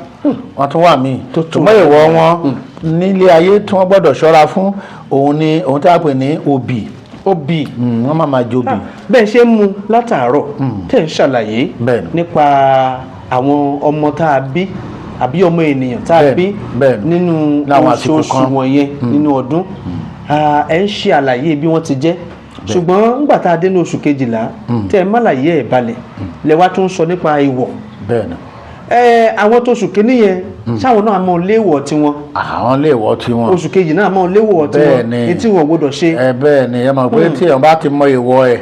wọ́n tún wà míì. Ṣùgbọ́n ìwọ wọn nílé ayé tí wọ́n gbọ́dọ̀ ṣọ́ra fún òun ni òun tí a pè ní obì. Obì. Wọ́n máa máa jobì. Bẹ́ẹ̀ ṣe ń mu látàárọ̀ tẹ̀ ń ṣàlàyé Bẹ́ẹ̀ni. nípa àwọn ọmọ tá a bí àbí ọmọ ènìyàn tá a bí Bẹ́ẹ̀ni. nínú Láwọn àsìkò oṣooṣù kan. wọ̀nyẹn nínú ọdún. Ah, ẹ ń ṣe àlàyé bí wọ́n ti jẹ́, ṣùgbọ́n nígbà tá a dé ní oṣù kejìlá tẹ́ ẹ má làyé ẹ̀ balẹ̀ lẹ wá tún sọ nípa ìwọ̀. Bẹ́ẹ̀ni. Ẹ àwọn tó oṣù kìíní yẹn, ṣáwọn náà mọ léèwọ̀ tiwọn? Àwọn lè wọ́ tiwọn. Oṣù kejì náà mọ léèwọ̀ tiwọn? Bẹ́ẹ̀ni. Etí wọn gbọ́dọ̀ ṣe. Ẹ bẹ́ẹ̀ ni, ẹ mọ̀ pé tí èèyàn bá ti mọ ìwọ ẹ̀,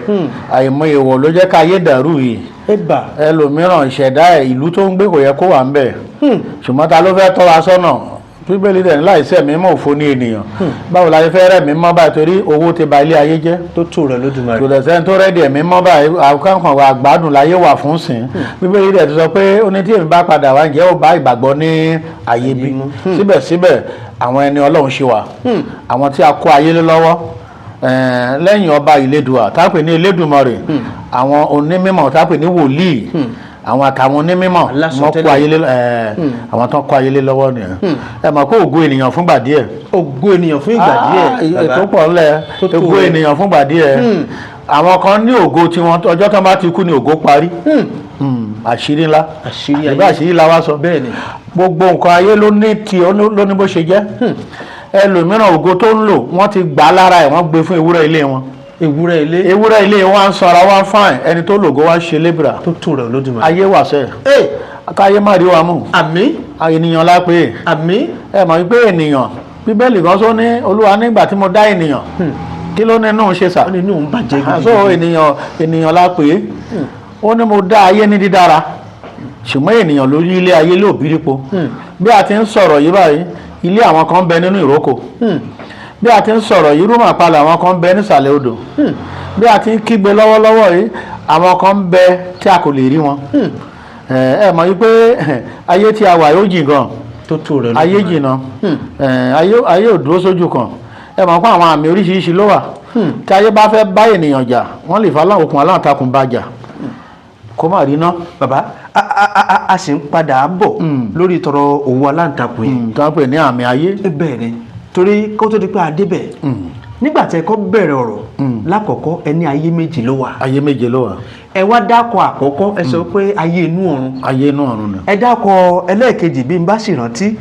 àìmọ̀ ìwọ ló jẹ́ ká ayé dàrú yìí. Ẹ bà. Ẹlòmíràn, ìṣẹ̀dá ẹ̀, ìlú tó ń gbé kò yẹ kó wà ń bẹ̀, ṣùgbọ́n ta ló fẹ́ tọ́ wa sọ́nà? Bíbélì dẹ̀ ní láìsí ẹ̀mí mọ́, òfo ní ènìyàn. Báwo la ṣe fẹ́ rẹ̀ mí mọ́ báyìí? Torí owó ti ba ilé ayé jẹ́. Tó tó rẹ̀ lódùmarè. Kò dẹ̀ sẹ́ni tó ready ẹ̀mí mọ́ báyìí. Àkànkàn àgbàdùn láyé wà fún sìn. Bíbélì dẹ̀ ti sọ pé ó ní tí èmi bá padà wá, ǹjẹ́ ó bá ìgbàgbọ́ ní ayé bí? Síbẹ̀síbẹ̀, àwọn ẹni Ọlọ́run ṣe wà, àwọn tí a kó ayé lé lọ́wọ́ lẹ́yìn ọba ìlédùà tá a pè ní Elédùmarè, àwọn onímọ̀ tá a pè ní wòlíì, àwọn àtàwọn onímọ̀ wọ́n kó ayé lé àwọn tó kó ayé lé lọ́wọ́ nìyẹn. Ẹ mọ̀ pé ògo ènìyàn fúngbà díẹ̀. Ògo ènìyàn fún ìgbà díẹ̀. Ètò pọ̀ ńlẹ̀. Ògo ènìyàn fúngbà díẹ̀. Àwọn kan ní ògo tiwọn, ọjọ́ tó bá ti kú ni ògo parí. Àṣírí ńlá. Àṣírí ayé. Àbí àṣírí la wá sọ. Bẹ́ẹ̀ni. Gbogbo nǹkan ayé ló ní tí ló ní bó ṣe jẹ́. Ẹlòmíràn, ògo tó ń lò, wọ́n ti gbà á lára ẹ̀, wọ́n gbé fún ewúrẹ́ ilé wọn. Ewúrẹ́ ilé. Ewúrẹ́ ilé wọn ń sanra, wọn fáìn, ẹni tó lògo wá ń ṣe lébìrà. Tó tó rẹ̀ Olódùmarè. Ayé wà sẹ́ẹ̀, káyé má rí wa mú. Àmín. Ènìyàn lápè. Àmín. Ẹ mọ̀ wípé ènìyàn, Bíbélì kan sọ ní Olúwa nígbà tí mo dá ènìyàn, kí ló ní inú ṣe sà? Ó ní inú òun bàjẹ́ gidigidi. So ènìyàn, ènìyàn lápè. Ó ní mo dá ayé ní dídára, ṣùgbọ́n ènìyàn lórí ilé ayé ló bírípo. Bí a ti ń sọ̀rọ̀ yìí báyìí, ilé àwọn kan ń bẹ nínú ìrókò. Bí a ti ń sọ̀rọ̀ yìí, rúmọ̀ palẹ̀ àwọn kan ń bẹ nísàlẹ̀ odò. Bí a ti ń kígbe lọ́wọ́lọ́wọ́ yìí, àwọn kan ń bẹ tí a kò lè rí wọn. Ẹ mọ̀ wípé ayé tí a wà yóò jìn gan. Tó tó rẹ̀. Ayé jìnnà, ayé ò dúró sójú kan. Ẹ mọ̀ pé àwọn àmì oríṣiríṣi ló wà. Tí ayé bá fẹ́ bá ènìyàn jà, wọ́n lè fa okùn aláǹtakùn bá jà kó má rí ná. Bàbá, a sì ń padà bọ̀ lórí tọrọ òwú aláǹtakùn yìí. Tó ń pè ní àmì ayé. Bẹ́ẹ̀ ni, torí kó tó di pé a débẹ̀, nígbà tí ẹ kọ́ bẹ̀rẹ̀ ọ̀rọ̀ lákọ̀ọ́kọ́, ẹ ní ayé méjì ló wà. Ayé méje ló wà. Ẹ wá dákọ̀ àkọ́kọ́, ẹ sọ pé ayé inú ọ̀run. Ayé inú ọ̀run ni. Ẹ dákọ̀ ẹlẹ́ẹ̀kejì, bí n bá sì rántí,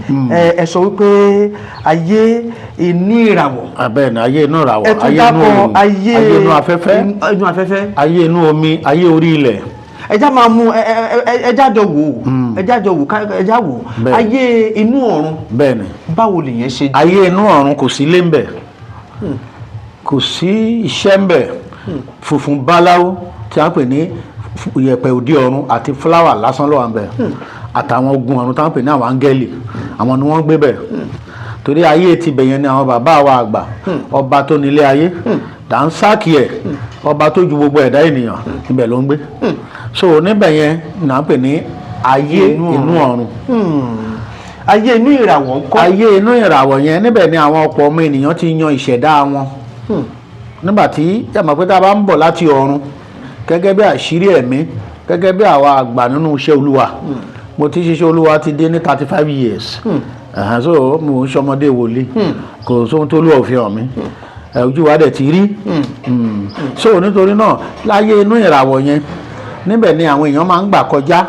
ẹ sọ wípé ayé inú ìràwọ̀. Bẹ́ẹ̀ ni, ayé inú ìràwọ̀. Ẹ tún Ayé inú dákọ̀ oòrùn, ayé ayé inú afẹ́fẹ́, inú afẹ́fẹ́, ayé inú omi, ayé orí ilẹ̀. Ẹ já máa mú ẹ já jọ wò ó, ẹ já jọ wò ẹ já wò ó. Ayé inú ọ̀run, Bẹ́ẹ̀ ni. báwo lèyẹn ṣe jẹ́? Ayé inú ọ̀run, kò sí ilé ńbẹ̀, kò sí iṣẹ́ ńbẹ̀. Funfun báláwo tí a ń pè ní ìyẹ̀pẹ̀ òde ọ̀run àti fúláwà lásán ló wà ńbẹ̀, àtàwọn ogun ọ̀run tí a ń pè ní àwọn áńgẹ́lì, àwọn ni wọ́n ń gbé bẹ̀. Torí ayé ti bẹ̀yẹn ni àwọn bàbá wa àgbà, ọba tó nílé ayé, dànsákì ẹ̀, ọba tó ju gbogbo ẹ̀dá ènìyàn, ibẹ̀ ló ń gbé. So níbẹ̀ yẹn ni à ń pè ní ayé inú ọ̀run. Ayé inú ìràwọ̀ ńkọ́? Ayé inú ìràwọ̀ yẹn, níbẹ̀ ni àwọn ọ̀pọ̀ ọmọ ènìyàn ti yan ìṣẹ̀dá wọn. Nígbà tí ẹ mọ̀ pé tá a bá ń bọ̀ láti ọ̀run, gẹ́gẹ́ bí àṣírí ẹ̀mí, gẹ́gẹ́ bí àwa àgbà nínú iṣẹ́ Olúwa, mo ti ṣiṣẹ́ Olúwa ti dé ní 35 years. Ẹ̀hẹ́n, so mo ń ṣọmọdé wòlíì, kò sóhun tó lù ọ̀fẹ́ hàn mí. Ojú wa dẹ̀ ti rí. So nítorí náà, láyé inú ìràwọ̀ yẹn, níbẹ̀ ni àwọn èèyàn máa ń gbà kọjá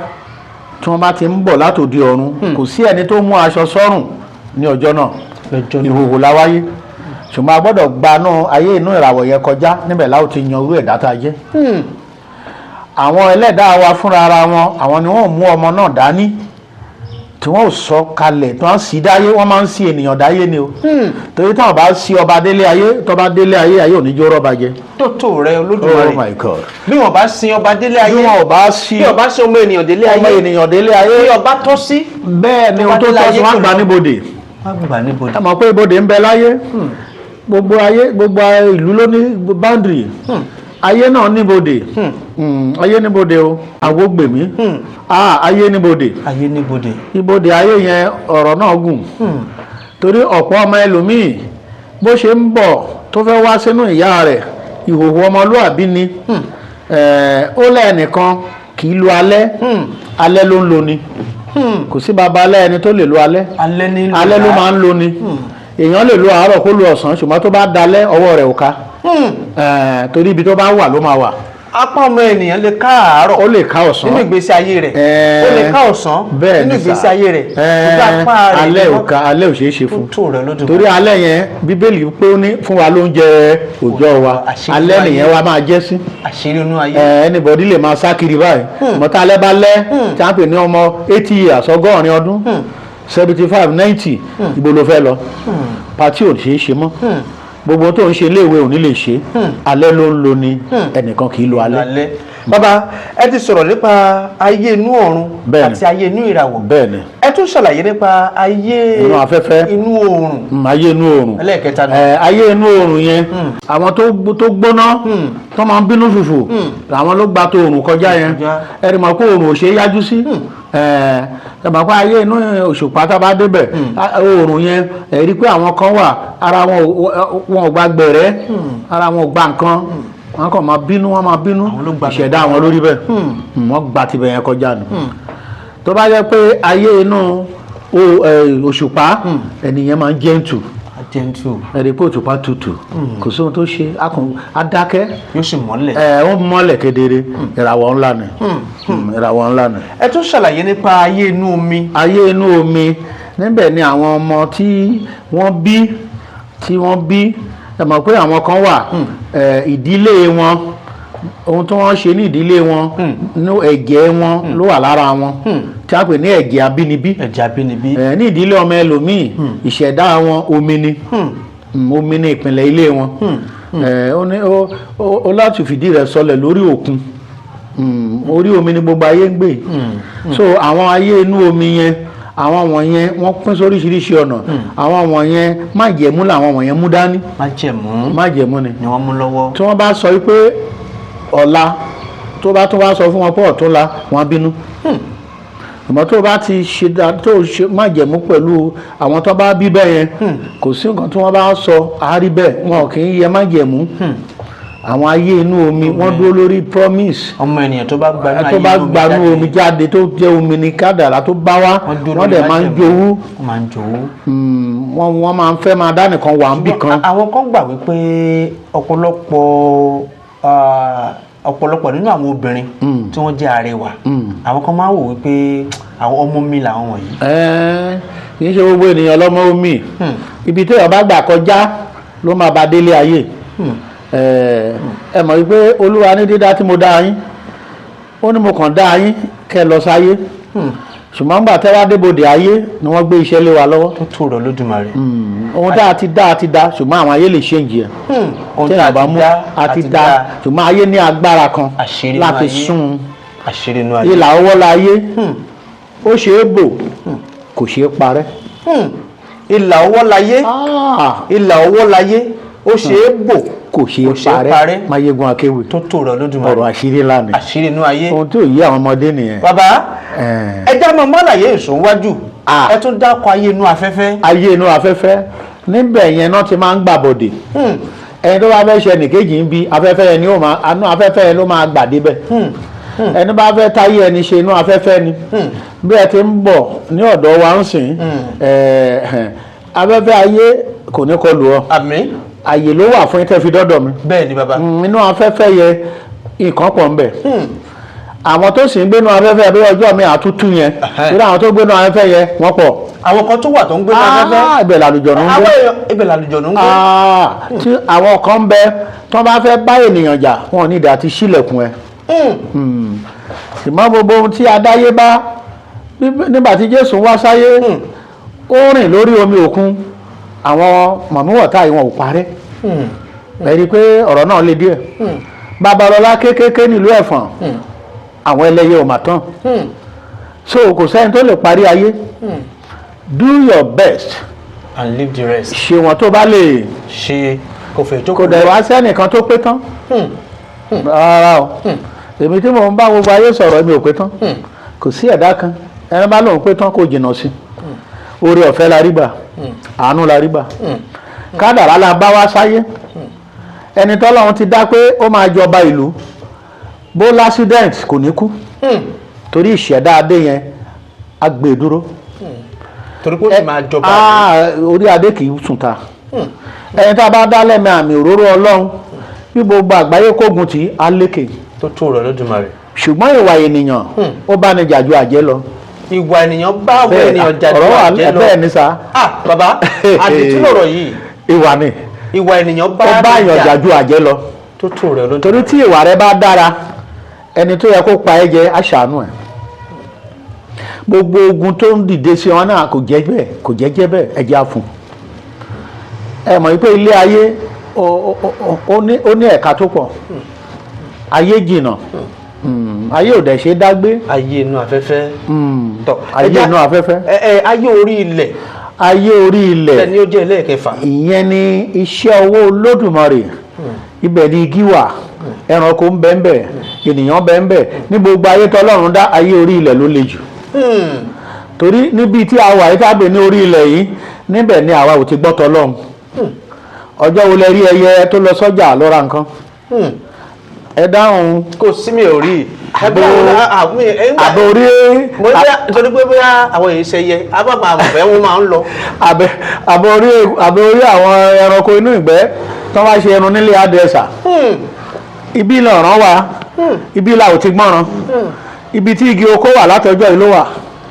tí wọ́n bá ti ń bọ̀ látòdì ọ̀run. Kò sí ẹni tó mú aṣọ sọ́rùn ní ọjọ́ náà. Lọ́jọ́ náà. Ìhòhò la wáyé, ṣùgbọ́n a gbọ́dọ̀ gbanú ayé inú ìràwọ̀ yẹn kọjá. Níbẹ̀ láò ti yan irú ẹ̀dá tá a jẹ́. Àwọn ẹlẹ́dàá wa fúnra ara wọn, àwọn ni wọ́n mú ọmọ náà dání tí wọ́n ò sọ kalẹ̀, tí wọ́n sì dáyé. Wọ́n máa ń sí ènìyàn dáyé ni o, torí táwọn bá sí ọba délé ayé, tó bá délé ayé, ayé ò ní jó rọ́ba jẹ. Tó tó rẹ Olódùmarè. Oh my God. Bí wọn bá sin ọba délé ayé, Bí wọn ò bá sí bí ọba sin ọmọ ènìyàn délé ọmọ ayé, ènìyàn délé ayé, bí ọba tọ́ sí, bẹ́ẹ̀ ni ohun tó délé tọ́ sí, ayé wọ́n á kò gbà lọ. níbodè. Wọ́n gbà níbodè. Ẹ mọ̀ pé ibodè ń bẹ láyé. Gbogbo ayé, gbogbo ìlú ló ní boundary. Ayé náà níbodè. Ayé níbodè o, àwògbèmí. Ah, ayé níbodè. Ayé níbodè. Ibodè ayé yẹn, ọ̀rọ̀ náà gùn, torí ọ̀pọ̀ ọmọ ẹlòmíì, bó ṣe ń bọ̀ tó fẹ́ wá sínú ìyá rẹ̀, ìhòòhò ọmọlúàbí ni. Ó lẹ́ẹ̀nìkan kì í lo alẹ́, alẹ́ ló ń lo ni. Kò sí baba alẹ́ ẹni tó lè lo alẹ́. Alẹ́ ní lò. Alẹ́ ló máa ń lo ni. Èèyàn lè lo àárọ̀, kó lo ọ̀sán, ṣùgbọ́n tó bá dalẹ́, ọwọ́ rẹ̀ ò ká. Torí ibi tó bá wà ló máa wà. Apá ọmọ ènìyàn lè ká àárọ̀ Ó lè ká ọ̀sán nínú ìgbésí ayé rẹ̀, ó lè ká ọ̀sán Bẹ́ẹ̀ nínú ni sà. ìgbésí ayé rẹ̀, ṣùgbọ́n apá rẹ̀ Alẹ́ ni ò ká, alẹ́ ò ṣeé ṣe fún. Tó rẹ̀ lódùmarè. Torí alẹ́ yẹn, Bíbélì pé ó ní fún wa lóúnjẹ òòjọ́ wa. Àṣírí Alẹ́ ayé. nìyẹn wa máa jẹ́ sí. Àṣírí inú ayé. Anybody lè máa sá kiri báyìí mọ̀tá alẹ́ bá lẹ́, tí a ń pè ní ọmọ 80 years, 80 ọdún, 75, 90, ibo ló fẹ́ lọ? Party ò ṣeé ṣe mọ́, gbogbo tó ń ṣe iléèwé ò ní lè ṣe. Alẹ́ ló ń lo ni, ẹnìkan kì í lo alẹ́. Alẹ́. Bàbá, ẹ ti sọ̀rọ̀ nípa ayé inú ọ̀run àti ayé inú ìràwọ̀. Bẹ́ẹ̀ni. Ẹ tún ṣàlàyé nípa ayé Inú afẹ́fẹ́. inú oòrùn. Ayé inú oòrùn. Ẹlẹ́ẹ̀kẹta nù. Ayé inú oòrùn yẹn, àwọn tó gbóná, tó máa ń bínú fùfù, àwọn ló gba tó oòrùn kọjá yẹn. Kọjá. Ẹni mọ̀ pé oòrùn ò ṣe é yájú sí. Ẹ mọ̀ pé ayé inú òṣùpá, tá a bá débẹ̀, oòrùn yẹn, ẹ rí i pé àwọn kan wà, ara wọn wọn ò gba gbẹ̀rẹ́, ara wọn ò gba nǹkan, wọn kàn máa bínú, wọn máa bínú. Àwọn ló gba. Ìṣẹ̀dá àwọn lórí bẹ́ẹ̀. Wọ́n gba tibẹ̀ yẹn kọjá nù. Tó bá jẹ́ pé ayé inú òṣùpá, ẹnìyẹn máa ń gentle. Gentle. Ẹ̀rí pé òṣùpá tutù, kò sóhun tó ṣe, adákẹ́. Yóò sì mọ́lẹ̀. Ẹ ó mọ́lẹ̀ kedere. Ìràwọ̀ ńlá ni. Ìràwọ̀ ńlá ni. Ẹ tún ṣàlàyé nípa ayé inú omi. Ayé inú omi, níbẹ̀ ni àwọn ọmọ tí wọ́n bí, tí wọ́n bí. Ẹ mọ̀ pé àwọn kan wà, ìdílé wọn, ohun tí wọ́n ṣe ní ìdílé wọn, ní ẹ̀jẹ̀ wọn ló wà lára wọn, tí a pè ní ẹ̀jẹ̀ abínibí. Ẹ̀jẹ̀ abínibí. Ní ìdílé ọmọ ẹlòmíì, ìṣẹ̀dá wọn omi ni. Omi ni ìpìlẹ̀ ilé wọn. Ó ní ó láti fìdí rẹ̀ sọlẹ̀ lórí òkun. Orí omi ni gbogbo ayé ń gbé. So àwọn ayé inú omi yẹn, àwọn wọ̀nyẹn, wọ́n pín sóríṣiríṣi ọ̀nà. Àwọn wọ̀nyẹn, májẹ̀mú làwọn wọ̀nyẹn mú dání. Májẹ̀mú. Májẹ̀mú ni. Ni wọ́n mú lọ́wọ́. Tí wọ́n bá sọ wípé ọ̀la, tó bá tún wá sọ fún wọn pé ọ̀túnla, wọ́n á bínú. Àmọ́ tó bá ti ṣe tó ṣe májẹ̀mú pẹ̀lú àwọn tó bá bí bẹ́ẹ̀ yẹn, kò sí nǹkan tí wọ́n bá sọ àárí bẹ́ẹ̀, wọn kì í yẹ májẹ̀mú. Àwọn ayé inú omi, wọ́n dúró lórí promise. Ọmọ ènìyàn tó bá gbanú ayé Tó bá inú omi gbanú jáde, omi jáde, tó jẹ́ omi ní kádàrá tó bá wá, wọ́n dúró wọ́n dẹ̀ lórí máa ń májẹ̀mú. jowú. Wọ́n máa ń jowú. Wọ́n máa ń fẹ́ máa dá nìkan wà níbì kan. Àwọn kan gbà wípé ọ̀pọ̀lọpọ̀ nínú àwọn obìnrin tí wọ́n jẹ́ arẹwà, àwọn kan máa ń wò wípé àwọn ọmọ mi làwọn wọ̀nyí. Kì í ṣe gbogbo ènìyàn lọ́mọ omi. Ibi tí èèyàn bá gbà kọjá ló máa bá délé ayé. Ẹ mọ̀ wípé Olúwa ní dídá tí mo dá yín, ó ní mo kàn dá yín kẹ́ ẹ lọ sáyé, ṣùgbọ́n nígbà tẹ́ wá débodè ayé ni wọ́n gbé iṣẹ́ lé wa lọ́wọ́. Tó tó rọ̀ lódùmarè. Ohun tá a ti dá, a ti dá, ṣùgbọ́n àwọn ayé lè ṣéǹjì ẹ̀. Ohun tí tá a èèyàn bá ti mú dá, a ti dá, ṣùgbọ́n ayé ní agbára kan Àṣírí inú láti ayé. sún un. Àṣírí inú ayé. Ìlà ọwọ́ la ayé, ó ṣe é bò, kò ṣe é parẹ́. Ìlà ọwọ́ láyé. Ìlà ọwọ́ láyé, ó ṣe é bò, Kò ṣe kò é ṣe é parẹ́. parẹ́. Máyégún Akéwì. Tó tó rọ̀ lódùmarè. Ọ̀rọ̀ àṣírí ńlá ni. Àṣírí inú ayé. Ohun tí ò yé àwọn ọmọdé nìyẹn. Bàbá, ẹ já mọ mọ́làyé ìsúnwájú. Ah. Ẹ tún dákọ̀ ayé inú afẹ́fẹ́. Ayé inú afẹ́fẹ́, níbẹ̀ yẹn náà ti máa ń gbàbọ̀dè. Ẹni tó bá fẹ́ ṣe ẹnìkejì ń bi afẹ́fẹ́ yẹn ni ó máa anú afẹ́fẹ́ yẹn ló máa gbà débẹ̀. Ẹni bá fẹ́ táyé ẹni ṣe, inú afẹ́fẹ́ ni. Bí ẹ ti ń bọ̀ ní ọ̀dọ̀ wa ń sìn, afẹ́fẹ́ ayé kò ní kọlù ọ. Àmín. Àyè ló wà fún yín tẹ́ fi dọ́dọ̀ mi. Bẹ́ẹ̀ ni, bàbá. Inú afẹ́fẹ́ yẹn, nǹkan pọ̀ ń bẹ̀. Àwọn tó sì ń gbénu afẹ́fẹ́ bí ọjọ́ mi àtútù yẹn, torí àwọn tó gbénu afẹ́fẹ́ yẹn wọ́n pọ̀. Àwọn kan tó wà tó ń gbé ní afẹ́fẹ́. Ah, ibẹ̀ làlùjọ̀nù ń gbé. Àwọn èèyàn ibẹ̀ làlùjọ̀nù ń gbé. Ah, tí àwọn kan ń bẹ tó bá fẹ́ bá ènìyàn jà, wọn ò ní ìdí àti sílẹ̀kùn ẹ̀. Ṣùgbọ́n gbogbo ohun tí adáyé bá, nígbà tí Jésù wá sáyé, ó rìn lórí omi òkun, àwọn mọ̀míwọ̀tá yìí wọn ò parẹ́. Ẹ rí i pé ọ̀rọ̀ náà le díẹ̀. Babalọ́lá kékeré nílùú Ẹ̀fọ̀n, àwọn ẹlẹ́yẹ ò mà tán. So kò sẹ́ni tó lè parí ayé. Do your best And leave the rest. Ṣe wọn tó bá lè Ṣe kò fẹ́ jókòó. Kò dẹ̀ wá sẹ́nìkan tó pé tán. Rárá o, èmi tí mò ń bá gbogbo ayé sọ̀rọ̀, mi ò pé tán. Kò sí ẹ̀dá kan. Ẹni bá lóun pé tán, kò jìnnà sí. Oore ọ̀fẹ́ la rí gbà, àánú la rí gbà, kádàrá la bá wá sáyé. Ẹni tọ́lọ́run ti dá pé ó máa jọba ìlú, bó l'accident, kò ní kú, torí ìṣẹ̀dá adé yẹn á gbé e dúró. Torí pé ó sì máa jọba. Ah, orí adé kì í sùn ta. Ẹni tá a bá dá lẹ́mìí àmì òróró Ọlọ́run, bí gbogbo àgbáyé kógun tí á lékè. Tó tó rẹ̀ lódùmarè. Ṣùgbọ́n ìwà ènìyàn, ó bá ní jà ju àjẹ́ lọ. Ìwà ènìyàn bá àwọn ènìyàn jà ju ọ̀rọ̀ wà. Àjẹ́ lọ. Bẹ́ẹ̀ ni sá. Ah, bàbá, àdìtú lọ̀rọ̀ yìí. Ìwà ni. Ìwà ènìyàn bá Ó bá èèyàn jà ju àjẹ́ lọ. Tó tó rẹ̀ lódùmarè. Torí tí ìwà rẹ bá dára, ẹni tó yẹ kó pa ẹ́ jẹ á ṣàánú ẹ̀. Gbogbo ogun tó ń dìde sí wọn náà, kò jẹ́ bẹ́ẹ̀, kò jẹ́ jẹ́ bẹ́ẹ̀, ẹ jẹ́ á fún ẹ. Mọ̀ wípé ilé ayé ó ní ẹ̀ka tó pọ̀. Ayé jìnnà. Ayé ò dẹ̀ ṣe é dágbé. Ayé inú afẹ́fẹ́. Tọ́, Ayé inú afẹ́fẹ́. Ẹ ẹ, ayé orí ilẹ̀. Ayé orí ilẹ̀. Ẹni ó jẹ́ ẹlẹ́ẹ̀kẹfà. Ìyẹn ni iṣẹ́ ọwọ́ Olódùmarè. Ibẹ̀ ni igi wà, ẹranko ń bẹ ń bẹ, ènìyàn bẹ ń bẹ. Ní gbogbo ayé tọ́lọ́run dá, ayé orí ilẹ̀ ló le jù, torí níbi tí a wà yìí, tábìlì ní orí ilẹ̀ yìí, níbẹ̀ ni àwa ò ti gbọ́ tọ́lọ́run. Ọjọ́ wo lẹ rí ẹyẹ tó lọ sọ́jà lọ ra nǹkan? Ẹ dáhùn. Kò sí, mi ò rí ẹgbẹ́ àwọn àwọn Àbò orí. Mo ní bóyá torí pé bóyá àwọn èyí ṣe yẹ abáàmà àmọ̀fẹ́ wọn máa ń lọ. Àbò orí àwọn ẹranko inú ìgbẹ́ tó wá ṣe ẹnu nílé àdẹ́sà. Ibi lọ̀ràn wa, ibi la ò ti gbọ́ràn. Ibi tí igi oko wà látọjọ́ yìí ló wà.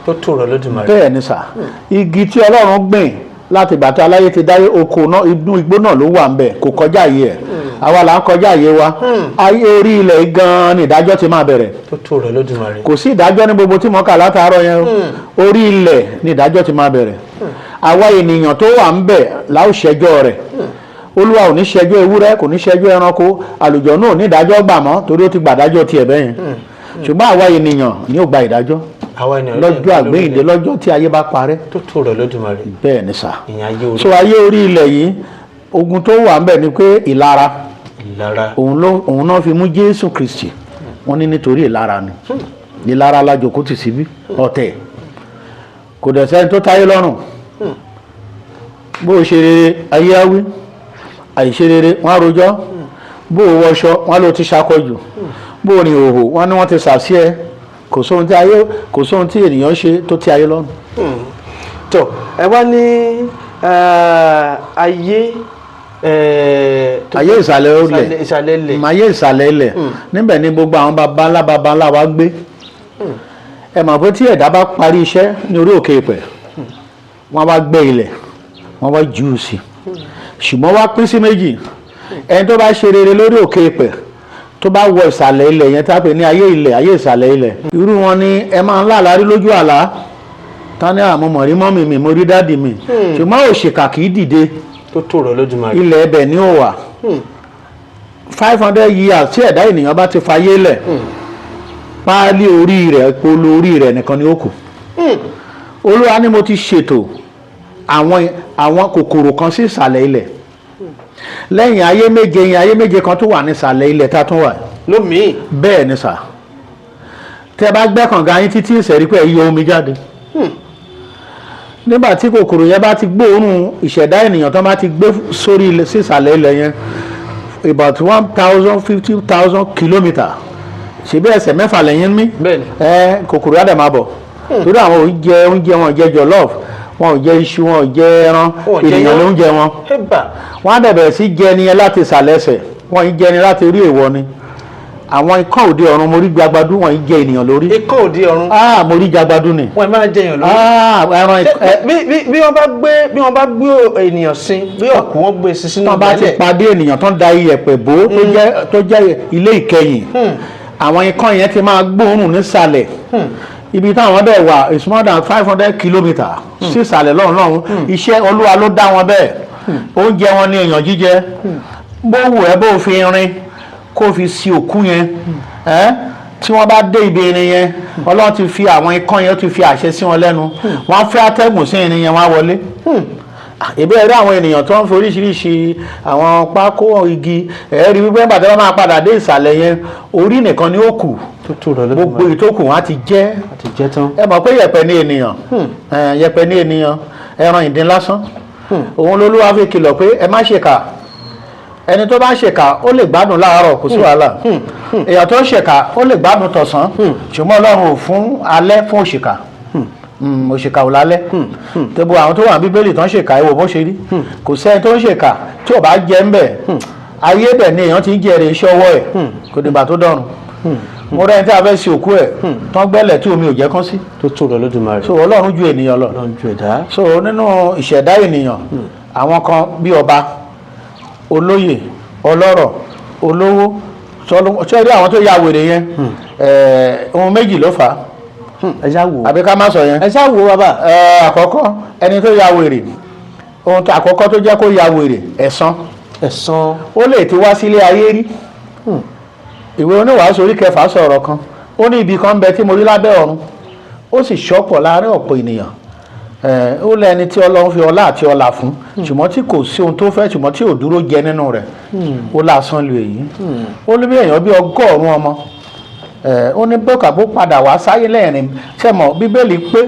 Tó tó rẹ̀ lódùmarè. Bẹ́ẹ̀ ni sà. Igi tí Ọlọ́run gbìn láti ìgbà tí aláyé ti dáyé, oko náà, inú igbó náà ló wà ń bẹ̀, kò kọjá àyè ẹ̀. Àwa là ń kọjá àyè wa. Ayé orí ilẹ̀ yìí gan-an ni ìdájọ́ ti máa bẹ̀rẹ̀. Tó tó rẹ̀ lódùmarè. Kò sí ìdájọ́ ní gbogbo tí mo kà látàárọ̀ yẹn o. Orí ilẹ̀ ni ìdájọ́ ti máa bẹ̀rẹ̀. Àwa ènìyàn tó wà ń bẹ̀ la ó ṣẹjọ́ rẹ̀. Olúwa ò ní ṣẹjọ́ ewúrẹ́, kò ní ṣẹjọ́ ẹranko, àlùjọ̀nnú ò ní ìdájọ́ gbà mọ́, torí ó ti gbàdájọ́ tiẹ̀ bẹ́yẹn. Ṣùgbọ́n àwa ènìyàn ni ó gba ìdájọ́ Àwa ènìyàn lọ́jọ́ àgbéyìnde, lọ́jọ́ tí ayé bá parẹ́. Tó tó rẹ̀ lódùmarè. Bẹ́ẹ̀ ni sà. Ìyẹn ayé orí. So ayé orí ilẹ̀ yìí, ogun tó wà ń bẹ̀ ni pé ìlara. Ìlara. Òun ló òun náà fi mú Jésù Kristi. Wọ́n ní nítorí ìlara ni. Ìlara la jókòó tì síbí, ọ̀tẹ̀. Kò dẹ̀ sẹ́ni tó táyé lọ́rùn. Bó o ṣe rere, ayé á wí. Àìṣe rere, wọ́n á rojọ́. Bó o wọṣọ, wọ́n á ló ti ṣakọjù. Bó o rìn òhò, wọ́n ní wọ́n ti sàsí ẹ. Kò sóhun tí ayé, kò sóhun tí ènìyàn ṣe tó tí ayé lọ́rùn. Tó ẹ wá ní ayé Ayé ìsàlẹ̀ ilẹ̀. Ìsàlẹ̀ ilẹ̀. Ayé ìsàlẹ̀ ilẹ̀, níbẹ̀ ni gbogbo àwọn baba ńlá baba ńlá wa gbé. Ẹ mọ̀ pé tí ẹ̀dá bá parí iṣẹ́ ní orí òkè ìpẹ̀, wọ́n wá gbẹ́ ilẹ̀, wọ́n wá jù ú sí. Ṣùgbọ́n wá pín sí méjì. Ẹni tó bá ṣe rere lórí òkè ìpẹ̀, tó bá wọ ìsàlẹ̀ ilẹ̀ yẹn, tá a pè ní ayé ilẹ̀, ayé ìsàlẹ̀ ilẹ̀, irú wọn ni ẹ máa ń láàlárí lójú àlá tán ní àmọ́ mọ̀rí mummy mi, mo rí daddy mi. Ṣùgbọ́n òṣìkà kì í dìde. Tó tó rẹ̀ lódùmarè. Ilẹ̀ ẹbẹ̀ ni ó wà. 500 years tí ẹ̀dá ènìyàn bá ti fayé lẹ̀, páálí orí rẹ̀, polo orí rẹ̀ nìkan ni ó kù. Olúwa ní mo ti ṣètò àwọn kòkòrò kan sí ìsàlẹ̀ ilẹ̀. Lẹ́yìn ayé 7 yẹn, ayé 7 kan tó wà ní ìsàlẹ̀ ilẹ̀ tá a tún wà. Lómii. Bẹ́ẹ̀ ni sà. Tẹ́ bá gbẹ́ kànga yín títí, ìṣẹ̀rí pé ẹ yọ omi jáde. Nígbà tí kòkòrò yẹn bá ti gbóòórùn ìṣẹ̀dá ènìyàn tó bá ti gbé sórí ilẹ̀ sí ìsàlẹ̀ ilẹ̀ yẹn, about 1,050,000 kilometre, ṣebí ẹsẹ̀ 6 lẹ́yìn mí. Bẹ́ẹ̀ni. Ẹ kòkòrò á dẹ̀ máa bọ̀, torí àwọn ò jẹ oúnjẹ, wọn ò jẹ jollof, wọn ò jẹ iṣu, wọn ò jẹ ẹran. Wọn ò jẹ Ènìyàn iyán. ló ń jẹ wọn. Hébà. Wọn á dẹ̀ bẹ̀rẹ̀ sí jẹ ẹni yẹn láti ìsàlẹ̀ ẹsẹ̀. Wọn yìí jẹ ẹni láti orí, èèwọ̀ ni. Àwọn ikán òde ọ̀run, mo rí gbagbadú, wọn yìí jẹ ènìyàn lórí. Ikán òde ọ̀run. Ah, mo rí jagbadú ni. Wọn máa jẹyàn lórí. Ah, ẹran Bí wọ́n bá gbé ènìyàn sin, bí òkú wọn gbé sí sínú Tán bá ti ìgbálẹ̀. padé ènìyàn, tán da iyẹ̀pẹ̀ bò ó, tó jẹ́ ilé ìkẹyìn, àwọn ikán yẹn ti máa gbóòórùn nísàlẹ̀. Ibi táwọn dẹ̀ wà is more than 500 kilometres sí ìsàlẹ̀ lọ́hùn lọ́hùn. Iṣẹ́ Olúwa ló dá wọn bẹ́ẹ̀. Oúnjẹ wọn ní èèyàn jíjẹ. Bó wù ẹ́, bó fi irin kó fi si òkú yẹn ẹ́, tí wọ́n bá dé ibi irin yẹn, Ọlọ́run ti fi àwọn ikán yẹn, ó ti fi àṣẹ sí wọn lẹ́nu. Wọ́n á fẹ́ atẹ́gùn sí irin yẹn, wọ́n á wọlé. Ìbí ẹ̀rí àwọn ènìyàn tó ń fi oríṣiríṣi àwọn pákó, igi, ẹ̀rí wípé nígbà tí wọ́n máa padà dé ìsàlẹ̀ yẹn, orí nìkan ni ó kù. Tó tó rọ Gbogbo lódùmarè. ìtókù wọn á ti jẹ́. Àti jẹ́ tán. Ẹ mọ̀ pé yẹ̀pẹ̀ ní ènìyàn, yẹ̀pẹ̀ ní ènìyàn, ẹran ìdín lásán. Òun lolúwa fi kìlọ̀ pé ẹ má ṣèkà. Ẹni tó bá ṣèkà, ó lè gbádùn láàárọ̀, kò sí wàhálà. Èèyàn tó ń ṣèkà, ó lè gbádùn tọ̀sán, ṣùgbọ́n Ọlọ́run ò fún alẹ́ fún òṣìkà. Òṣìkà ò lálẹ́. Tẹ́bù àwọn tó wà ní Bíbélì tó ń ṣèkà, ẹ wò bó ṣe rí. Kò sẹ́ni tó ń ṣèkà tí ò bá jẹ́ ń bẹ̀. Ayé bẹ̀ ni èèyàn ti ń jẹ́rìí iṣẹ́ ọwọ́ ẹ̀, kò dìgbà tó dọ̀run. Mo rẹ́ni tí a fẹ́ sin òkú ẹ̀ tán, gbẹ́lẹ̀ tí omi ò jẹ́ kán sí. Tó tó rọ lódùmarè. So Ọlọ́run ju ènìyàn lọ. Ọlọ́run ju ẹ̀dá. So nínú ìṣẹ̀dá ènìyàn, àwọn kan bí ọba, olóyè, ọlọ́rọ̀, olówó, ṣé rí àwọn tó ya wèrè yẹn, ohun méjì ló fà á. Ẹ ṣá wò ó. Àbí ká má sọ yẹn? Ẹ ṣá wò ó, bàbá. Àkọ́kọ́, ẹni tó ya wèrè, ohun tó àkọ́kọ́ tó jẹ́ kó ya wèrè, ẹ̀san. Ẹ̀san. Ó lè ti wá sílé ayé rí. Ìwé Oníwàásù orí 6 sọ̀rọ̀ kan, ó ní ibi kan ń bẹ tí mo rí lábẹ́ ọ̀run, ó sì ṣọ́pọ̀ láàárín ọ̀pọ̀ ènìyàn. Ó lẹ́ni tí Ọlọ́run fi ọlá àti ọlà fún, ṣùgbọ́n tí kò sí ohun tó fẹ́, ṣùgbọ́n tí ò dúró jẹ nínú rẹ̀, ó lásán lu èyí. Ó ní bí èèyàn bí 100 ọmọ, ó ní bọ́kà bó padà wá sáyé lẹ́rìn sẹ́mọ̀. Bíbélì pé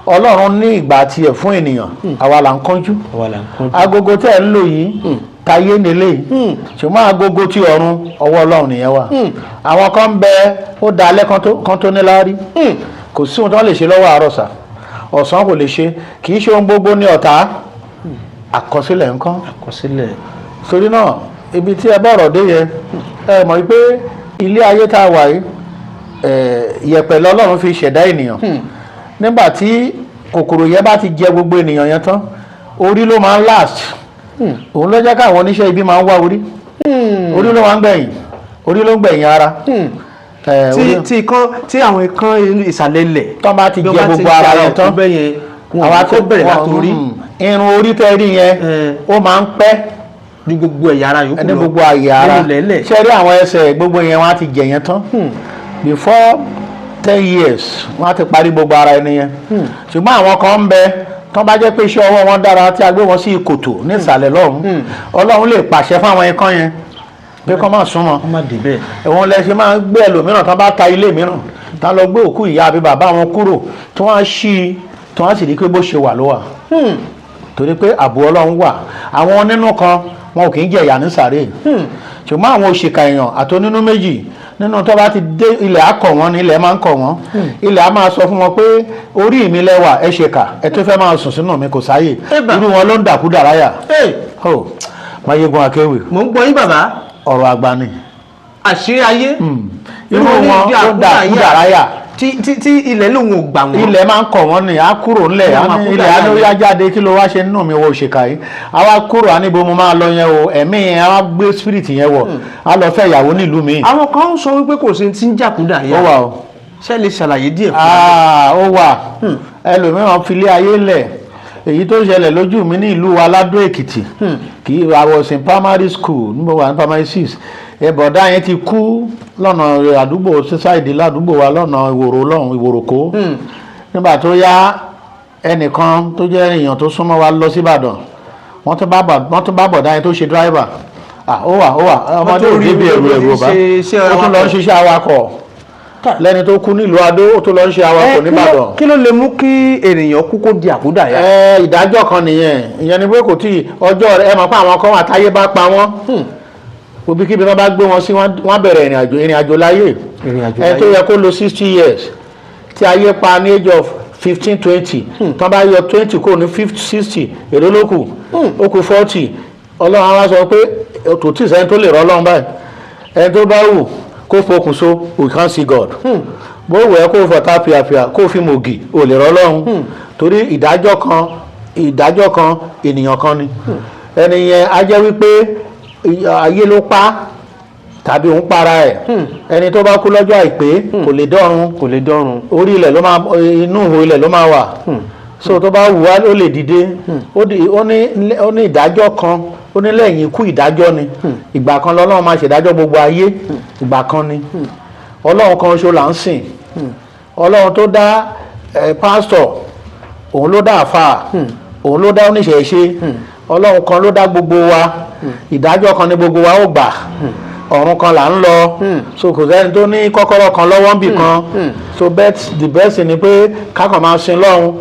Ọlọ́run ní ìgbà tiẹ̀ fún ènìyàn, àwa là ń kánjú. Àwa là ń kánjú. Agogo tẹ́ ẹ̀ ń lò yìí, tayé nílé, ṣùgbọ́n agogo tí ọ̀run, ọwọ́ Ọlọ́run nìyẹn wà. Àwọn kan ń bẹ, ó da alẹ́ kan tó níláárí. Kò sí ohun tó lè ṣe lọ́wọ́ àárọ̀ sà, ọ̀sán kò lè ṣe. Kì í ṣe ohun gbogbo ní ọ̀tá, àkọsílẹ̀ ńkọ́? Àkọsílẹ̀. Torí náà, ibi tí ẹ bá ọ̀rọ̀ dé yẹn, ẹ mọ̀ pé ilé ayé tá a wà yìí, yẹ̀pẹ̀ lọ́lọ́run fi ṣẹ̀dá ènìyàn. Nígbà tí kòkòrò yẹn bá ti jẹ gbogbo ènìyàn yẹn tán, orí ló máa ń last. Òun ló jẹ́ káwọn oníṣẹ́ ibi máa ń wá orí. Orí ló máa ń gbẹ̀yìn, orí ló ń gbẹ̀yìn ara. Tí tí ikán, tí àwọn ikán inú ìsàlẹ̀ ilẹ̀ Tán bá ti bí wọ́n jẹ bá ti gbogbo ara jẹ yẹn tán, òkú bẹ́ẹ̀ yẹn, wọn ò ní kó bẹ̀rẹ̀ látòrí. Irun orí tẹ́ rí yẹn, ó máa ń pẹ́ ní gbogbo ẹ̀yà ara yòókù ní lọ. gbogbo àyè ara. Nínú lẹ́lẹ̀. Ṣé rí àwọn ẹsẹ̀ gbogbo yẹn, wọ́n á ti jẹ yẹn tán before 10 years, wọ́n á ti parí gbogbo ara ẹni yẹn. Ṣùgbọ́n àwọn kan ń bẹ, tán bá jẹ́ pé iṣẹ́ ọwọ́ wọn dára, tí a gbé wọn sí ìkòtò ní ìsàlẹ̀ lọ́hùn, Ọlọ́run lè pàṣẹ fáwọn ikán yẹn pé kán má súnmọ́. Wọ́n má dé bẹ́ẹ̀. Ẹ̀wọ̀n lẹ ṣe máa ń gbé ẹlòmíràn, tán bá ta ilé mìíràn, tán lọ gbé òkú ìyá àbí bàbá wọn kúrò, tí wọ́n á ṣí i, tí wọ́n á sì rí pé bó ṣe wà ló wà, torí pé ààbò Ọlọ́run wà. Àwọn onínú kan, wọn ò kì í jẹ ìyà ní sàréè, ṣùgbọ́n àwọn òṣìkà èèyàn àti onínú méjì nínú, tó bá ti dé ilẹ̀ á kọ̀ wọ́n ní, ilẹ̀ máa ń kọ̀ wọ́n. Ilẹ̀ á máa sọ fún wọn pé orí mi lẹ́wà, ẹ ṣèkà, ẹ tó fẹ́ máa sùn sínú mi, kò sáyè. Ẹ̀bà. Irú wọn ló ń dàkú dàráyà. Hey, Oh, Máyégún Akéwì. Mò ń gbọ́ yín, bàbá. Ọ̀rọ̀ àgbà ni. Àṣírí ayé. Irú wọn ló ń dàkú dàráyà. Tí ilẹ̀ lòun ò gbà wọ́n. Ilẹ̀ máa ń kọ̀ wọ́n ní, á kúrò ńlẹ̀. Wọ́n Á máa ní kú ilẹ̀ á dáadáa ní ó ni. yá, jáde, kí ló wá ṣe nínú mi, wo òṣìkà yìí? Á wá kúrò, á níbo mo máa lọ yẹn o. Ẹ̀mí yẹn á wá gbé spirit yẹn wọ̀, á lọ fẹ́ ìyàwó nílùú mi. Àwọn kan ń sọ wípé kò sí ti ń jàkúdà Ó yá. wà o. Ṣé lè ṣàlàyé díẹ̀ fún wa? Ah, ó wà. Ẹlòmíràn filé ayé lẹ̀. Èyí tó ṣẹlẹ̀ lójú mi ní ìlú wa Ládó Èkìtì, kì í, I was in primary school, níbo wà ní primary six. Ẹ bọ̀dá yẹn ti kú lọ́nà àdúgbò society ládùúgbò wa, lọ́nà Ìwòrò lọ́hùn, Ìwòròkó. Nígbà tó yá, ẹnìkan tó jẹ́ èèyàn tó súnmọ́ wa lọ sí Ìbàdàn, wọ́n tún bá bọ̀dá yẹn tó ṣe driver. Ah, ó wà, ó wà, ọmọdé Tún ò rí débi ẹ̀rù ibi ẹ̀rù ọba. ṣe iṣẹ́ Ó tún lọ ń awakọ̀. ṣiṣẹ́ awakọ̀. Lẹ́ni tó kú nílùú Adó, ó tún lọ ń ṣe awakọ̀ nìbàdàn. Kí ló lè mú kí ènìyàn kú kó di àkúdà yá? Ẹ ìdájọ́ kan nìyẹn. Ìyẹn ni pé kò tí ì ọjọ́ rẹ̀. Ẹ mọ̀ pé àwọn kan wà táyé bá pa wọ́n, òbíkíbi wọn bá gbé wọn sí, wọ́n á bẹ̀rẹ̀ ìrìn àjò, ìrìn àjò láyé. Ìrìn àjò Ẹni tó láyé. yẹ kó lo 60 years, tí ayé pa ní age of 15, 20, tán bá yọ 20 kúrò ní 50, 60, èrè ló kù, ó kù 40. Ọlọ́run á wá sọ pé kò tí ì sẹ́ni tó lè rọ́ Ọlọ́run báyìí. Ẹni tó bá wù kó fokùnso, we can't see God. Bó wù ẹ́ kó fọ̀tá pìàpìà, kó fi mògì, ò lè rọ́ Ọlọ́run, torí ìdájọ́ kan, ìdájọ́ kan, ènìyàn kan ni. Ẹni yẹn á jẹ́ wípé ayé ló pa tàbí òun para ẹ̀. Ẹni tó bá kú lọ́jọ́ àìpé kò lè dọ́run. Kò lè dọ́run. Orí ilẹ̀ ló máa, inú ihò ilẹ̀ ló máa wà. So tó bá wù wá, ó lè dìde. Ó ní ìdájọ́ kan, ó ní lẹ́yìn ikú ìdájọ́ ni. Ìgbà kan lọ́lọ́run máa ṣèdájọ́ gbogbo ayé. Ìgbà kan ni. Ọlọ́run kan ṣo là ń sìn. Ọlọ́run tó dá pásítọ̀, òun ló dá àfáà. Òun ló dá oníṣẹ̀ṣe. Ọlọ́run kan ló dá gbogbo wa. Ìdájọ́ kan ní gbogbo wa ó gbà. Ọ̀run kan là ń lọ, so kò sẹ́ni tó ní kọ́kọ́rọ́ kan lọ́wọ́ níbì kan. So the best ni pé kákan máa sin Ọlọ́run.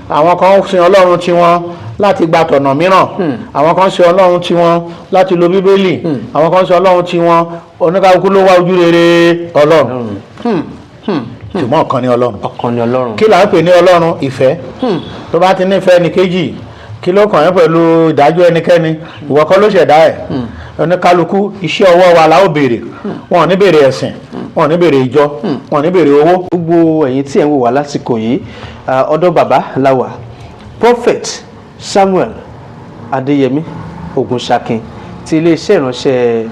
Àwọn kan ń sin Ọlọ́run tiwọn láti gba tọ̀nà mìíràn, àwọn kan sin Ọlọ́run tiwọn láti lo Bíbélì, àwọn kan sin Ọlọ́run tiwọn. Oníkálukú ló wá ojú rere Ọlọ́run, ṣùgbọ́n ọ̀kan ni Ọlọ́run. Ọ̀kan ni Ọlọ́run. Kí là ń pè ní Ọlọ́run? Ìfẹ́. Tó bá ti nífẹ̀ẹ́ ẹnì kejì, kí ló kàn yín pẹ̀lú ìdájọ́ ẹnikẹ́ni? Ìwọ kọ́ ló ṣẹ̀dá ẹ̀. Oníkálukú, iṣẹ́ ọwọ́ wa la ó béèrè. Wọn ò ní béèrè ẹ̀sìn, wọn ò ní béèrè ìjọ, wọn ò ní béèrè owó. Gbogbo ẹ̀yin tí ẹ̀ ń wò wá lásìkò yìí, ọ̀dọ̀ bàbá la wà, Prophet Samuel Adéyẹmí Ògúnṣakin ti iléeṣẹ́ ìránṣẹ́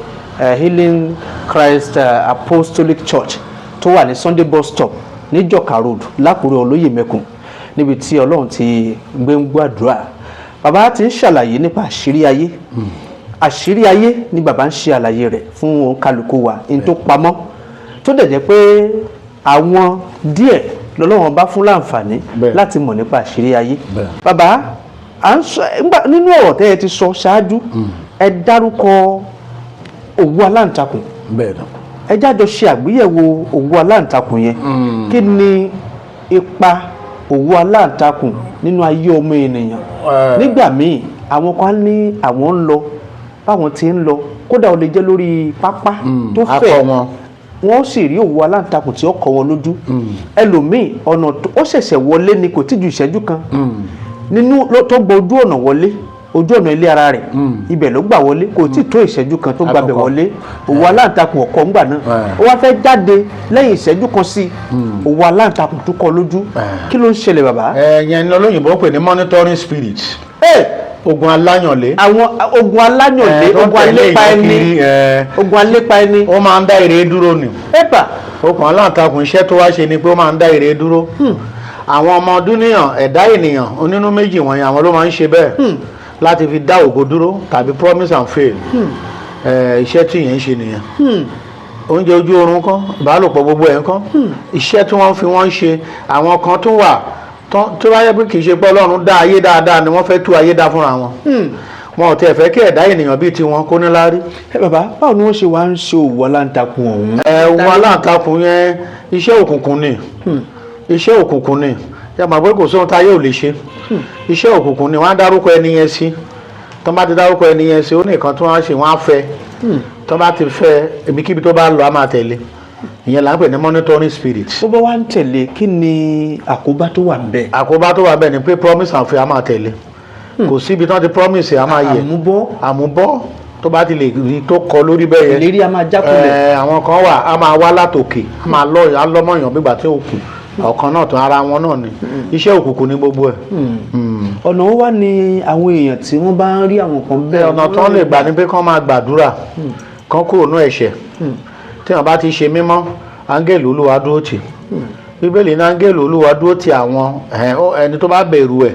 Healing Christ Apostolic Church tó wà ní Sunday bus stop ní Jọ̀ká Road, l'Ákùrẹ́ Olóyè Mẹ́kùn, níbi tí Ọlọ́run ti gbé ń gbàdúrà. Bàbá ti ń ṣàlàyé nípa àṣírí ayé. Àṣírí ayé ni bàbá ń ṣe àlàyé rẹ̀ fún òǹkálukú wa ní tó pamọ́, tó dẹ̀ jẹ́ pé àwọn díẹ̀ lọ́lọ́wọ́n bá fún láǹfààní láti mọ̀ nípa àṣírí ayé. Bàbá, à ń sọ nínú ọ̀rọ̀ tẹ́ ẹ ti sọ ṣáájú, ẹ dárúkọ òwú aláǹtakùn. Ẹ jájọ ṣe àgbéyẹ̀wò òwú aláǹtakùn yẹn. Kí ni ipa òwú aláǹtakùn nínú ayé ọmọ ènìyàn? Nígbà míì, àwọn kan ní àwọn ń lọ, báwọn ti ń lọ, kódà ó lè jẹ́ lórí pápá tó akọ fẹ̀, wọn. Wọ́n sì rí òwú aláǹtakùn tí ó kọ wọn lójú. Ẹlòmíì, ọ̀nà ó ṣẹ̀ṣẹ̀ wọlé ni, kò tí ju ìṣẹ́jú kan nínú tó gbọ́ ojú ọ̀nà wọlé, ojú ọ̀nà ilé ara rẹ̀, ibẹ̀ ló gbà wọlé. Kò tí tó ìṣẹ́jú kan tó gbàbẹ̀ Àkọ́kọ́. wọlé, òwú aláǹtakùn ọ̀kọ́ ńgbà náà. Ó wá fẹ́ jáde lẹ́yìn ìṣẹ́jú kan sí, òwú aláǹtakùn tó kọ lójú. Kí ló ń ṣẹlẹ̀, bàbá? Ẹ̀yẹn ni olóyìnbó pè ní monitoring spirit, ogun aláyànlé. Àwọn ogun aláyànlé. Tó ń Ogun tẹ̀lé alépa èèyàn ẹni. kiri, Ogun alépa ẹni. Ó máa ń dá èrè dúró ni. Ẹ̀bà. Okùn aláǹtakùn, iṣẹ́ tó wá ṣe ni pé ó máa ń dá èrè dúró. Àwọn ọmọ dúníyàn, ẹ̀dá ènìyàn onínú méjì wọ̀nyí, àwọn ló máa ń ṣe bẹ́ẹ̀ láti fi dá ògo dúró tàbí promise and fail. Iṣẹ́ tí ìyẹn ń ṣe nìyẹn. Oúnjẹ ojú oorun kọ́, ìbálòpọ̀, gbogbo ẹ̀ ń kọ́ iṣẹ́ tí wọ́n fi wọ́n ṣe. Àwọn kan tó wà tó bá yẹ pé kì í ṣe pé Ọlọ́run dá ayé dáadáa ni wọ́n fẹ́ tú ayé dá fúnra wọn. Wọn ò tẹ̀ fẹ́ kí ẹ̀dá ènìyàn bíi tiwọn kó níláárí. Ẹ bàbá, báwo ni wọ́n ṣe wá ń ṣe òwú aláǹtakùn ọ̀hún? Ẹ wọn aláǹtakùn yẹn, iṣẹ́ òkùnkùn ni. Iṣẹ́ òkùnkùn ni. Yà máa pé kò sóhun táyé ò lè ṣe. Iṣẹ́ òkùnkùn ni. Wọ́n á dárúkọ ẹni yẹn sí. Tó bá ti dárúkọ ẹni yẹn sí, ó ní nǹkan tí wọ́n á ṣe, wọ́n á fẹ́. Tó bá ti fẹ́, ibikíbi tó bá lọ, á máa tẹ̀lé. Ìyẹn là ń pè ní monitoring spirit. Bó bá wá ń tẹ̀lé, kí ni àkóbá tó wà ńbẹ̀? Àkóbá tó wà bẹ́ẹ̀ ni pé promise and fail, á máa tẹ̀lé. Kò síbi tí wọ́n ti promise, á máa yẹ. Àmúbọ́. Àmúbọ́. Tó bá ti lè rí tó kọ lórí bẹ́ẹ̀ yẹn, Ìlérí a máa jákulẹ̀. Àwọn kan wà, á máa wá látòkè, á máa lọ, á lọ́mọ̀yàn bígbà tí ó kù ọ̀kan náà tó ara wọn náà ni. Iṣẹ́ òkùnkùn ní gbogbo ẹ̀. Ọ̀nà wo wá ni àwọn èèyàn tí wọ́n bá ń rí àwọn kan bẹ́ẹ̀? Ọ̀nà tó ń lè gbà ní pé kán máa gbàdúrà, kán kúrò ní ẹ̀ṣẹ̀. Tí wọ́n bá ti ṣe mímọ́, áńgẹ́lì Olúwa dúró tì. Bíbélì ní áńgẹ́lì Olúwa dúró tì àwọn ẹni tó bá bẹ̀rù ẹ̀.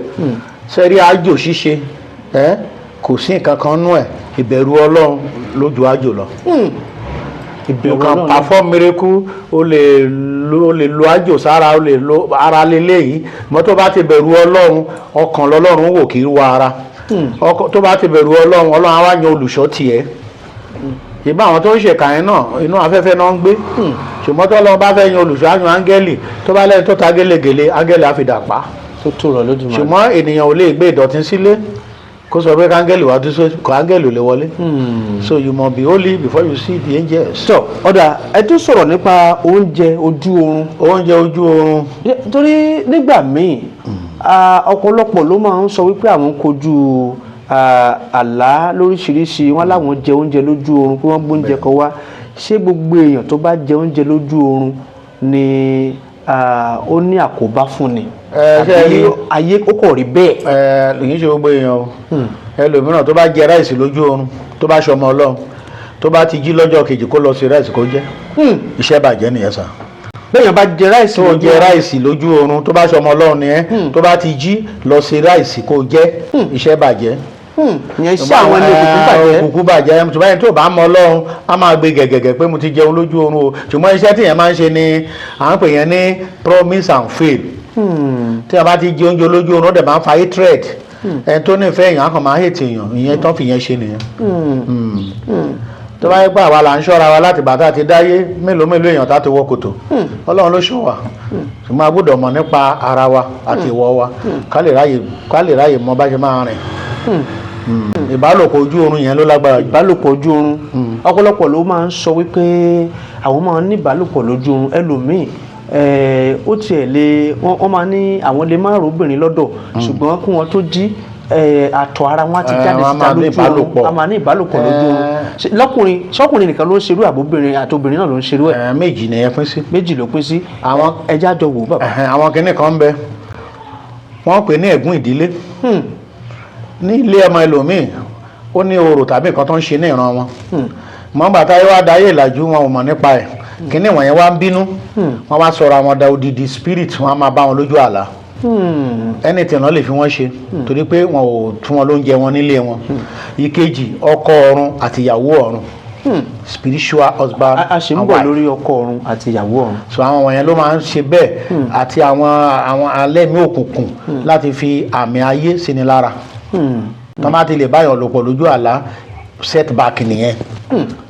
Sẹ́rí àjò ṣíṣe kò sí nǹkan kan nú ẹ̀. Ìbẹ̀rù Ọlọ́run lójú àjò lọ. Ìbẹ̀rù You can Ọlọ́run. perform miracle, o lè lo àjò sára, o lè lo ara leléyìí mọ́. Tó bá ti bẹ̀rù Ọlọ́run, ọkàn lọ́lọ́run wò, kì í wọ ara. Tó bá ti bẹ̀rù Ọlọ́run, Ọlọ́run á wá yan olùṣọ́ tiẹ̀. Ìbá àwọn tó ń ṣèkà yẹn náà, inú afẹ́fẹ́ náà ń gbé, ṣùgbọ́n tó Ọlọ́run bá fẹ́ yan olùṣọ́, á yan áńgẹ́lì. Tó bá lẹ́yìn tó ta gélégèlé, áńgẹ́lì á fi dà pa. Tó tó rọ̀ lójúmọ́. Ṣùgbọ́n ènìyàn ò lè gbé ìdọ̀tí sílé kó sọ pé káńgẹ́lì wá dúró, kó áńgẹ́lì ò lè wọlé. So you must be holy before you see the angels. Tọ, ọ̀dà, ẹ tún sọ̀rọ̀ nípa oúnjẹ ojú oorun. Oúnjẹ ojú oorun. Torí nígbà míì, ọ̀pọ̀lọpọ̀ ló máa ń sọ wípé àwọn kojú àlá lóríṣiríṣi, wọn láwọn jẹ oúnjẹ lójú oorun, pé wọ́n gbóúnjẹ kan wá. Ṣé gbogbo èèyàn tó bá jẹ oúnjẹ lójú oorun ni ó ní àkóbá fún ni, Ẹ, ṣé àbí ayé ó kò rí bẹ́ẹ̀? Ẹ kì í ṣe gbogbo èèyàn o. Ẹlòmíràn tó bá jẹ rice lójú oorun, tó bá ṣọmọ Ọlọ́run, tó bá ti jí lọ́jọ́ kejì, kó lọ sí rice kó jẹ, iṣẹ́ bàjẹ́ nìyẹn sàn. Bẹ́ẹ̀yàn bá jẹ rice Tó lójú jẹ oorun. Rice lójú oorun, tó bá ṣọmọ Ọlọ́run ni ẹ, tó bá ti jí lọ sí rice kó jẹ, iṣẹ́ bàjẹ́. Ìyẹn iṣẹ́ àwọn ẹni òkùnkùn bàjẹ́. Òkùnkùn bàjẹ́. Ṣùgbọ́n ẹni tó bá mọ Ọlọ́run, á máa gbé gẹ̀gẹ̀gẹ̀ pé mo ti jẹun lójú oorun o. Ṣùgbọ́n iṣẹ́ tí yẹn máa ń ṣe ni à ń pè yẹn ní promise and fail. Tí a bá ti jẹ oúnjẹ lójú oorun, ó dẹ̀ máa ń fa hatred. Ẹni tó nífẹ̀ẹ́ èèyàn á kàn máa hate èèyàn. Ìyẹn tó fi yẹn ṣe nìyẹn. Tó bá yẹ pé àwa là ń ṣọ́ra wa láti bàtà ti dáyé, mélòó mélòó èèyàn tá ti wọ kòtò. Ọlọ́run ló ṣọ́ wa, ṣùgbọ́n a gbọ́dọ̀ mọ̀ nípa ara wa àti ìwọ wa ká lè ráyè mọ bá ṣe máa rìn. Ìbálòpọ̀ ojú oorun yẹn ló lágbára jù. Ìbálòpọ̀ ojú oorun, ọ̀pọ̀lọpọ̀ ló máa ń sọ wípé àwọn máa ń ní ìbálòpọ̀ lójú oorun. Ẹlòmíì, ó tiẹ̀ lè wọ́n máa ní àwọn lè má róbìnrin lọ́dọ̀, ṣùgbọ́n kí wọ́n tó jí, àtọ̀ ara wọn á ti jáde wọ́n á síta máa ní lójú oorun. ìbálòpọ̀. A máa ní ìbálòpọ̀ lójú oorun. Ṣé lọ́kùnrin, ṣọ́kùnrin nìkan ló ń ṣerú, àbóbìnrin àti obìnrin náà ló ń ṣerú ẹ̀? Méjì nìyẹn pín sí. Méjì ló pín sí. Àwọn Ẹjá jọ wò ó, bàbá. Ẹ̀hẹ̀n, àwọn kinní kan ń bẹ, wọ́n pè ní ẹ̀gún ìdílé. Ní ilé ọmọ ẹlòmíì, ó ní orò tàbí nǹkan tó ń ṣe ní ìran wọn mọ́. Bàtà yóò wá dáyé ìlàjú, wọn ò mọ̀ nípa ẹ̀. Kinní wọ̀nyẹn wá ń bínú, wọ́n wá sọ̀rọ̀ àwọn da odidi spirit, wọ́n á máa bá wọn lójú àlá. Anything náà lè fi wọ́n ṣe torí pé wọn ò tún wọn lóúnjẹ wọn nílé wọn. Ìkejì, ọkọ ọ̀run àti ìyàwó ọ̀run, spiritual husband A ṣì ń and bọ̀ wife. lórí ọkọ ọ̀run àti ìyàwó ọ̀run. So àwọn wọ̀nyẹn ló máa ń ṣe bẹ́ẹ̀, àti àwọn alẹ́mí òkùnkùn láti fi àmì ayé sí ni lára. Tó bá ti lè báyọ̀ lò pọ̀ lójú àlá, setback nìyẹn.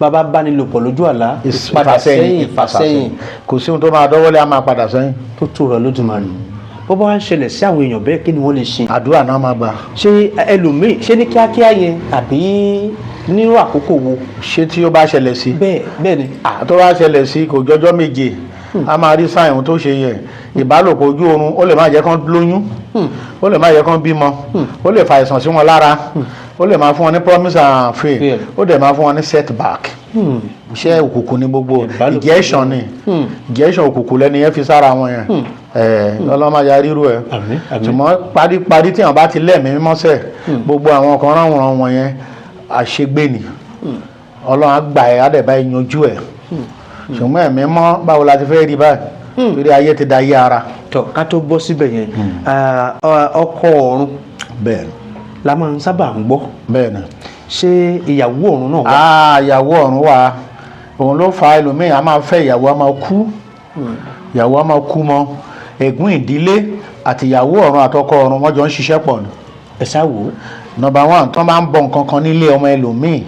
Bàbá bánilòpọ̀ lójú àlá, ìpadà sẹ́yìn, ìfàsẹ́yìn. Kò sí ohun tó máa dọ́wọ́lé, á máa padà sẹ́yìn. Tó tó rọ lójúmọ́ bó bá wá ń ṣẹlẹ̀ sí àwọn èèyàn bẹ́ẹ̀, kí ni wọ́n lè ṣe? Àdúrà náà máa gbà. Ṣé ẹlòmíì ṣé ní kíákíá yẹn àbí nírú àkókò wo? Ṣé tí ó bá ṣẹlẹ̀ sí? Bẹ́ẹ̀ ni. Tó bá ṣẹlẹ̀ sí, kò jọjọ́ 7, a máa rí sáyẹn ohun tó ṣe yẹn. Ìbálòpọ̀ ojú oorun, ó lè má jẹ́ kán lóyún, ó lè má jẹ́ kán bímọ, ó lè fa àìsàn sí wọn lára, ó lè máa fún wọn ní promise and fail, Fail. ó dẹ̀ máa fún wọn ní setback. Iṣẹ́ òkùnkùn ní gbogbo Ìbálòpọ̀ injection ni, injection òkùnkùn lẹ́ni yẹn fi sára wọn yẹn. Ẹ̀ ọlọ́mọdé ríru ẹ̀. Àmín, àmín. Ṣùgbọ́n paríparí, tí wọn bá ti lẹ́ẹ̀mí mímọ́ sẹ̀, gbogbo àwọn kan ráwọn wọn yẹn, àṣegbè ni. Ọlọ́run á gbà ẹ́, á dẹ̀ bá ẹ yanjú ẹ̀. Ṣùgbọ́n ẹ̀mí mọ́, báwo la ti fẹ́ rí báyìí? Torí ayé ti da ayé ara. Tọ, ká tó bọ́ síbẹ̀ yẹn, ọkọ ọ̀run Bẹ́ẹ̀ ni. la máa ń sábà ń gbọ́. Bẹ́ẹ̀ ni. Ṣé ìyàwó ọ̀run náà wà? Ah, ìyàwó ọ̀run wà. Òun ló fa ẹlòmíì a máa fẹ́ ìyàwó, a máa kú, ìyàwó a máa kú mọ́. Ègún ìdílé àti ìyàwó ọ̀run àtọkọ ọ̀run, wọ́n jọ ń ṣiṣẹ́ pọ̀ ni. Ẹ ṣáà wò ó. Number one, tó máa ń bọ nǹkan kan nílé ọmọ ẹlòmíì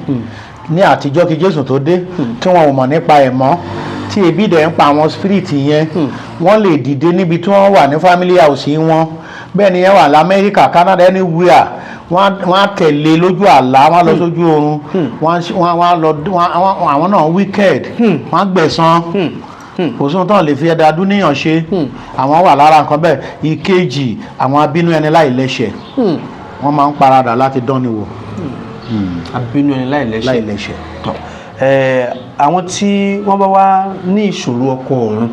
ní àtijọ́ kí Jésù tó dé, tí wọn ò mọ̀ nípa ẹ̀ mọ́, tí ebi dẹ̀ ń pa àwọn spirit yẹn, wọ́n lè dìde níbi tí wọ́n wà ní family house wọn. Bẹ́ẹ̀ ni yẹn wà lamẹ́ríkà, Canada, anywhere, wọ́n á tẹ̀lé lójú àlá, wọ́n á lọ sójú oorun, wọ́n á lọ àwọn náà wicked, wọ́n á gbẹ̀san. Kò sóhun tán lè fi ẹ̀dá dúníyàn ṣe. Àwọn wà lára nǹkan bẹ́ẹ̀. Ìkejì, àwọn abínú ẹni láì lẹ́ṣẹ̀, wọ́n máa ń paradà láti dánni wò. Abínú ẹni láì lẹ́ṣẹ̀. Láì lẹ́ṣẹ̀. Tọ́ ẹ, àwọn tí wọ́n bá wá ní ìṣòro ọkọ ọ̀run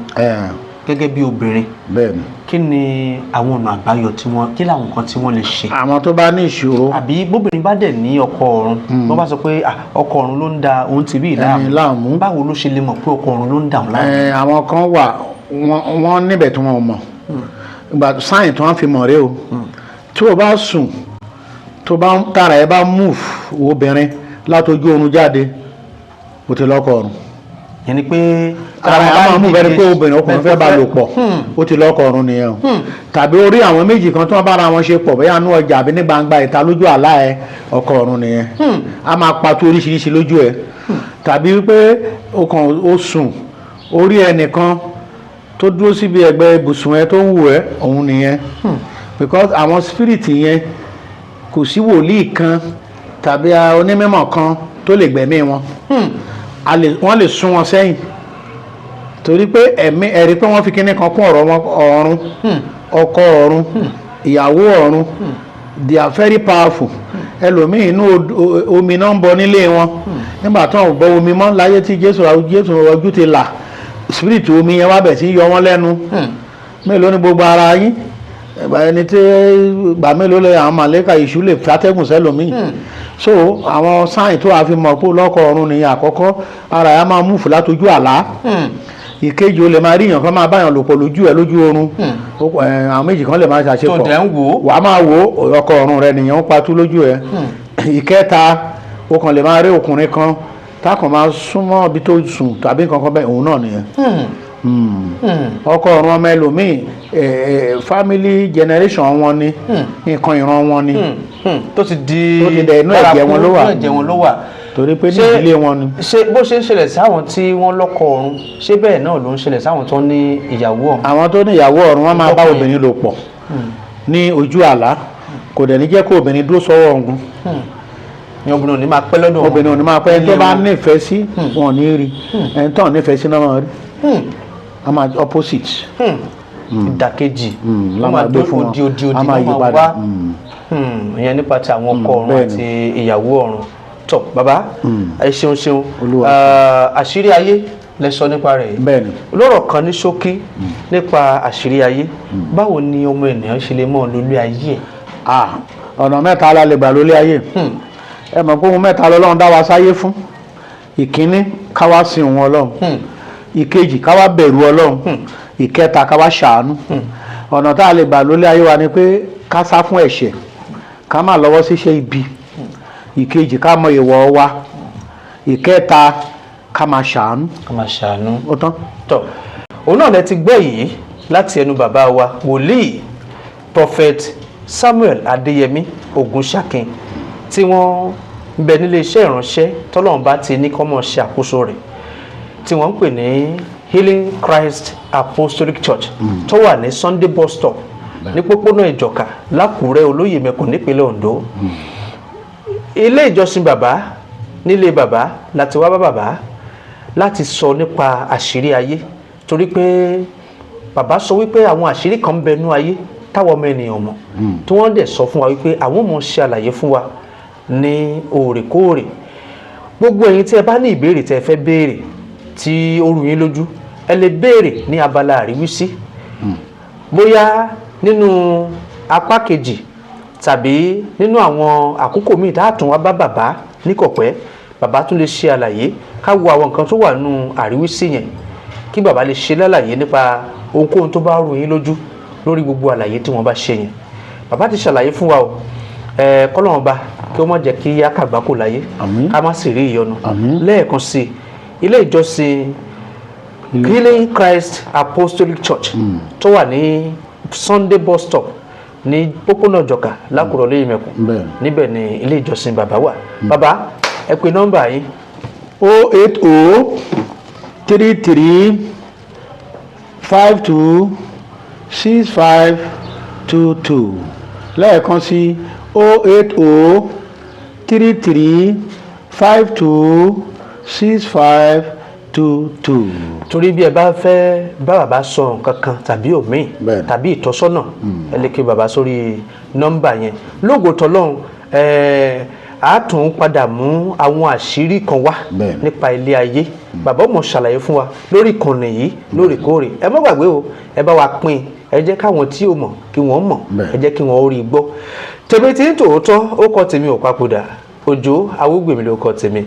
gẹ́gẹ́ bí obìnrin, Bẹ́ẹ̀ ni. kí ni àwọn ọ̀nà àbáyọ tí wọ́n, kí làwọn nǹkan tí wọ́n lè ṣe? Àwọn tó bá ní ìṣòro Àbí bóbìnrin bá dẹ̀ ní ọkọ ọ̀run, wọ́n bá sọ pé, "Ah, ọkọ ọ̀run ló ń da òun ti bí ẹni láàmú." Báwo ló ṣe lè mọ̀ pé ọkọ ọ̀run ló ń da òun láàmú? Àwọn kan wà, wọ́n níbẹ̀ tí wọ́n ò mọ̀. Ìgbà sáyìn tí wọ́n fi mọ̀ rẹ o, tí o bá sùn, tó bá tara ẹ bá move, obìnrin látọjú oorun jáde, o ti lọ́kọ ọ̀run. Yẹn ni pé Ara ẹ á máa mú bẹ́ẹ̀ ni pé obìnrin, ọkùnrin fẹ́ bá lò pọ̀, ó ti lọ́kọ ọ̀run nìyẹn o. Tàbí orí àwọn méjì kan tí wọ́n bára wọn ṣe pọ̀, bóyá nú ọjà àbí ní gbangba ìta lójú àlá ẹ, ọkọ ọ̀run nìyẹn. A máa pàtó oríṣiríṣi lójú ẹ. Tàbí wípé o kàn ó sùn, orí ẹnìkan tó dúró síbi ẹ̀gbẹ́ ibùsùn ẹ tó ń wù ẹ́, òun nìyẹn. Because àwọn spirit yẹn, kò sí wòlíì kan tàbí onímọ̀ kan tó lè gbẹ̀mí wọn. Wọ́n lè sún wọn sẹ́yìn torí pé ẹ̀mí ẹ̀rí pé wọ́n fi kíní kan kún ọ̀rọ̀ wọn: ọ̀run, ọkọ ọ̀run, ìyàwó ọ̀run. They are very powerful. Ẹlòmíì, inú omi náà ń bọ nílé wọn. Nígbà tí wọn ò bọ omi mọ́ láyé tí Jésù ojú ti là, spirit omi yẹn wá bẹ̀ sí yọ wọ́n lẹ́nu. Mélòó ni gbogbo ara yín? Ìgbà ẹni tí ìgbà mélòó lè àwọn màlẹ́kà ìṣú lè fàtẹ́gùn sẹ́lòmíì? So àwọn sáyìn tó wàá fi mọ̀ pé lọ́kọ ọ̀run nìyẹn: àkọ́kọ́, ara ẹ̀ á máa move látojú àlá. Ìkejì, o lè máa rí èèyàn kan máa báyàn lò pọ̀ lójú ẹ lójú oorun. Àwọn méjì kan lè máa ṣàṣepọ̀. Tó dẹ̀ ń wò ó. Wàá máa wò ó, ọkọ ọ̀run rẹ nìyẹn, ń patú lójú ẹ. Ìkẹta, o kàn lè máa rí ọkùnrin kan tákàn máa súnmọ́ ibi tó sùn tàbí nǹkan kan bẹ́ẹ̀, òun náà nìyẹn. Ọkọ ọ̀run ọmọ ẹlòmíì. Family generation wọn ni, nǹkan ìran wọn ni. Tó ti di Tó ti dẹ̀ inú ẹ̀jẹ̀ wọn ló wà. Inú ẹ̀jẹ̀ wọn ló wà. Torí pé ní ìdílé wọn ni. Ṣé bó ṣe ń ṣẹlẹ̀ sáwọn tí wọ́n lọ́kọ ọ̀run, ṣé bẹ́ẹ̀ náà ló ń ṣẹlẹ̀ sáwọn tó ní ìyàwó ọ̀run? Àwọn tó ní ìyàwó ọ̀run, wọn máa bá Ọkùnrin. obìnrin lò pọ̀ ní ojú àlá, kò dẹ̀ ní jẹ́ kó obìnrin dúró sọ́wọ́ ọ̀gùn. Ní obìnrin ò ní máa pẹ́ lọ́dọ̀ wọn. Obìnrin ò ní máa pẹ́. Ẹni tó Ilé bá wọn. nífẹ̀ẹ́ sí wọn ò ní rí, ẹni tó nífẹ̀ẹ́ sí náà máa rí. A máa opposite. Ìdàkejì La wọ́n máa gbé fún wọn. odi odi odi A máa wọ́n yí máa padà. wá. Ìyẹn nípa ti àwọn ọkọ ọ̀run àti ìyàwó ọ̀run. Tọ́ bàbá, ẹ ṣeun ṣeun. Olúwa. Àṣírí ayé lẹ sọ nípa rẹ̀ yìí. Bẹ́ẹ̀ni. Lọ́rọ̀ kan ní ṣókí nípa àṣírí ayé, báwo ni ọmọ ènìyàn ṣe lè mọ̀ lólé ayé ẹ̀? Ah, ọ̀nà mẹ́ta la lè gbà lólé ayé. Ẹ mọ̀ pé ohun mẹ́ta lọ́lọ́run dá wa sáyé fún. Ìkíní, ká wá sin òun Ọlọ́run. Ìkejì, ká wá bẹ̀rù Ọlọ́run. Ìkẹta, ká wá ṣàánú. Ọ̀nà tá a lè gbà lólé ayé wa ni pé ká sá fún ẹ̀ṣẹ̀, ká má lọ́wọ́ síṣẹ́ ibi. Ìkejì, ká mọ ìwọ̀ wa. Ìkẹta, ká máa ṣàánú. Ká máa ṣàánú. Ó tán. Tọ́, òun náà lẹ ti gbọ́ yìí láti ẹnu bàbá wa, wòlíì Prophet Samuel Adéyẹmí Ògúnṣakin, tí wọ́n ń bẹ nílé iṣẹ́ ìránṣẹ́ tọ́lọ́run bá ti ní kọ́mọ̀ ṣe àkóso rẹ̀, tí wọ́n ń pè ní Healing Christ Apostolic Church, tó wà ní Sunday bus stop ní pópónà Ìjọ̀ká lákùrẹ́ olóyè mẹ́kùn nípínlẹ̀ Ondo. Ilé ìjọsìn bàbá, nílé bàbá láti wá bá bàbá láti sọ nípa àṣírí ayé, torí pé bàbá sọ wípé àwọn àṣírí kan ń bẹ nú ayé táwọn ọmọ ènìyàn mọ̀, tí wọ́n dẹ̀ sọ fún wa wípé àwọn mọ̀ ṣe àlàyé fún wa ní òrèkóòrè. Gbogbo ẹ̀yin tí ẹ bá ní ìbéèrè tí ẹ fẹ́ béèrè tí ó rú yín lójú, ẹ lè béèrè ní abala àríwísí, bóyá nínú apá kejì tàbí nínú àwọn àkókò míì tá a tún wá bá bàbá ní kọ̀pẹ́, bàbá tún lè ṣe àlàyé. Ká wo àwọn nǹkan tó wà nínú àríwísí yẹn, kí bàbá lè ṣe lálàyé nípa ohunkóhun tó bá rú yín lójú lórí gbogbo àlàyé tí wọ́n bá ṣe yẹn. Bàbá ti ṣàlàyé fún wa o. Ẹ kọ́lọ́run ba kí ó má jẹ́ kí á kàgbákò láyé, Àmín. ká má sì rí ìyọnu. Àmín. Lẹ́ẹ̀kan sí i, ilé ìjọsìn Healing Christ Apostolic Church tó wà ní Sunday bus stop ní pópónà Ìjọ̀ká lákùrọ̀ lóyè mẹ́kùn, níbẹ̀ ni ilé ìjọsìn bàbá wà. Bàbá, ẹ pe nọ́mbà yín. 08033526522. Lẹ́ẹ̀kan sí, 08033526522. Torí bí ẹ bá fẹ́ bá bàbá sọ nǹkan kan tàbí òmíì tàbí ìtọ́sọ́nà, ẹ lè pe bàbá sórí nọ́mbà yẹn. Lógo tọlọ́run, á tún padà mú àwọn àṣírí kan wá nípa ilé ayé. Bàbá ọmọ ṣàlàyé fún wa lórí ìkànnì yìí lóòrèkóòrè. Ẹ má gbàgbé o, ẹ bá wa pín, ẹ jẹ́ káwọn tí ò mọ̀ kí wọ́n mọ̀, ẹ jẹ́ kí wọ́n rí i gbọ́. Tèmi tí ń tòótọ́, ó kọ́ tèmi ò papòdà. Òjó Awúgbèmí ló kọ́ tèmi,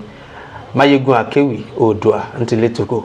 Máyégún Akéwì Oòduà ntìlétòkò.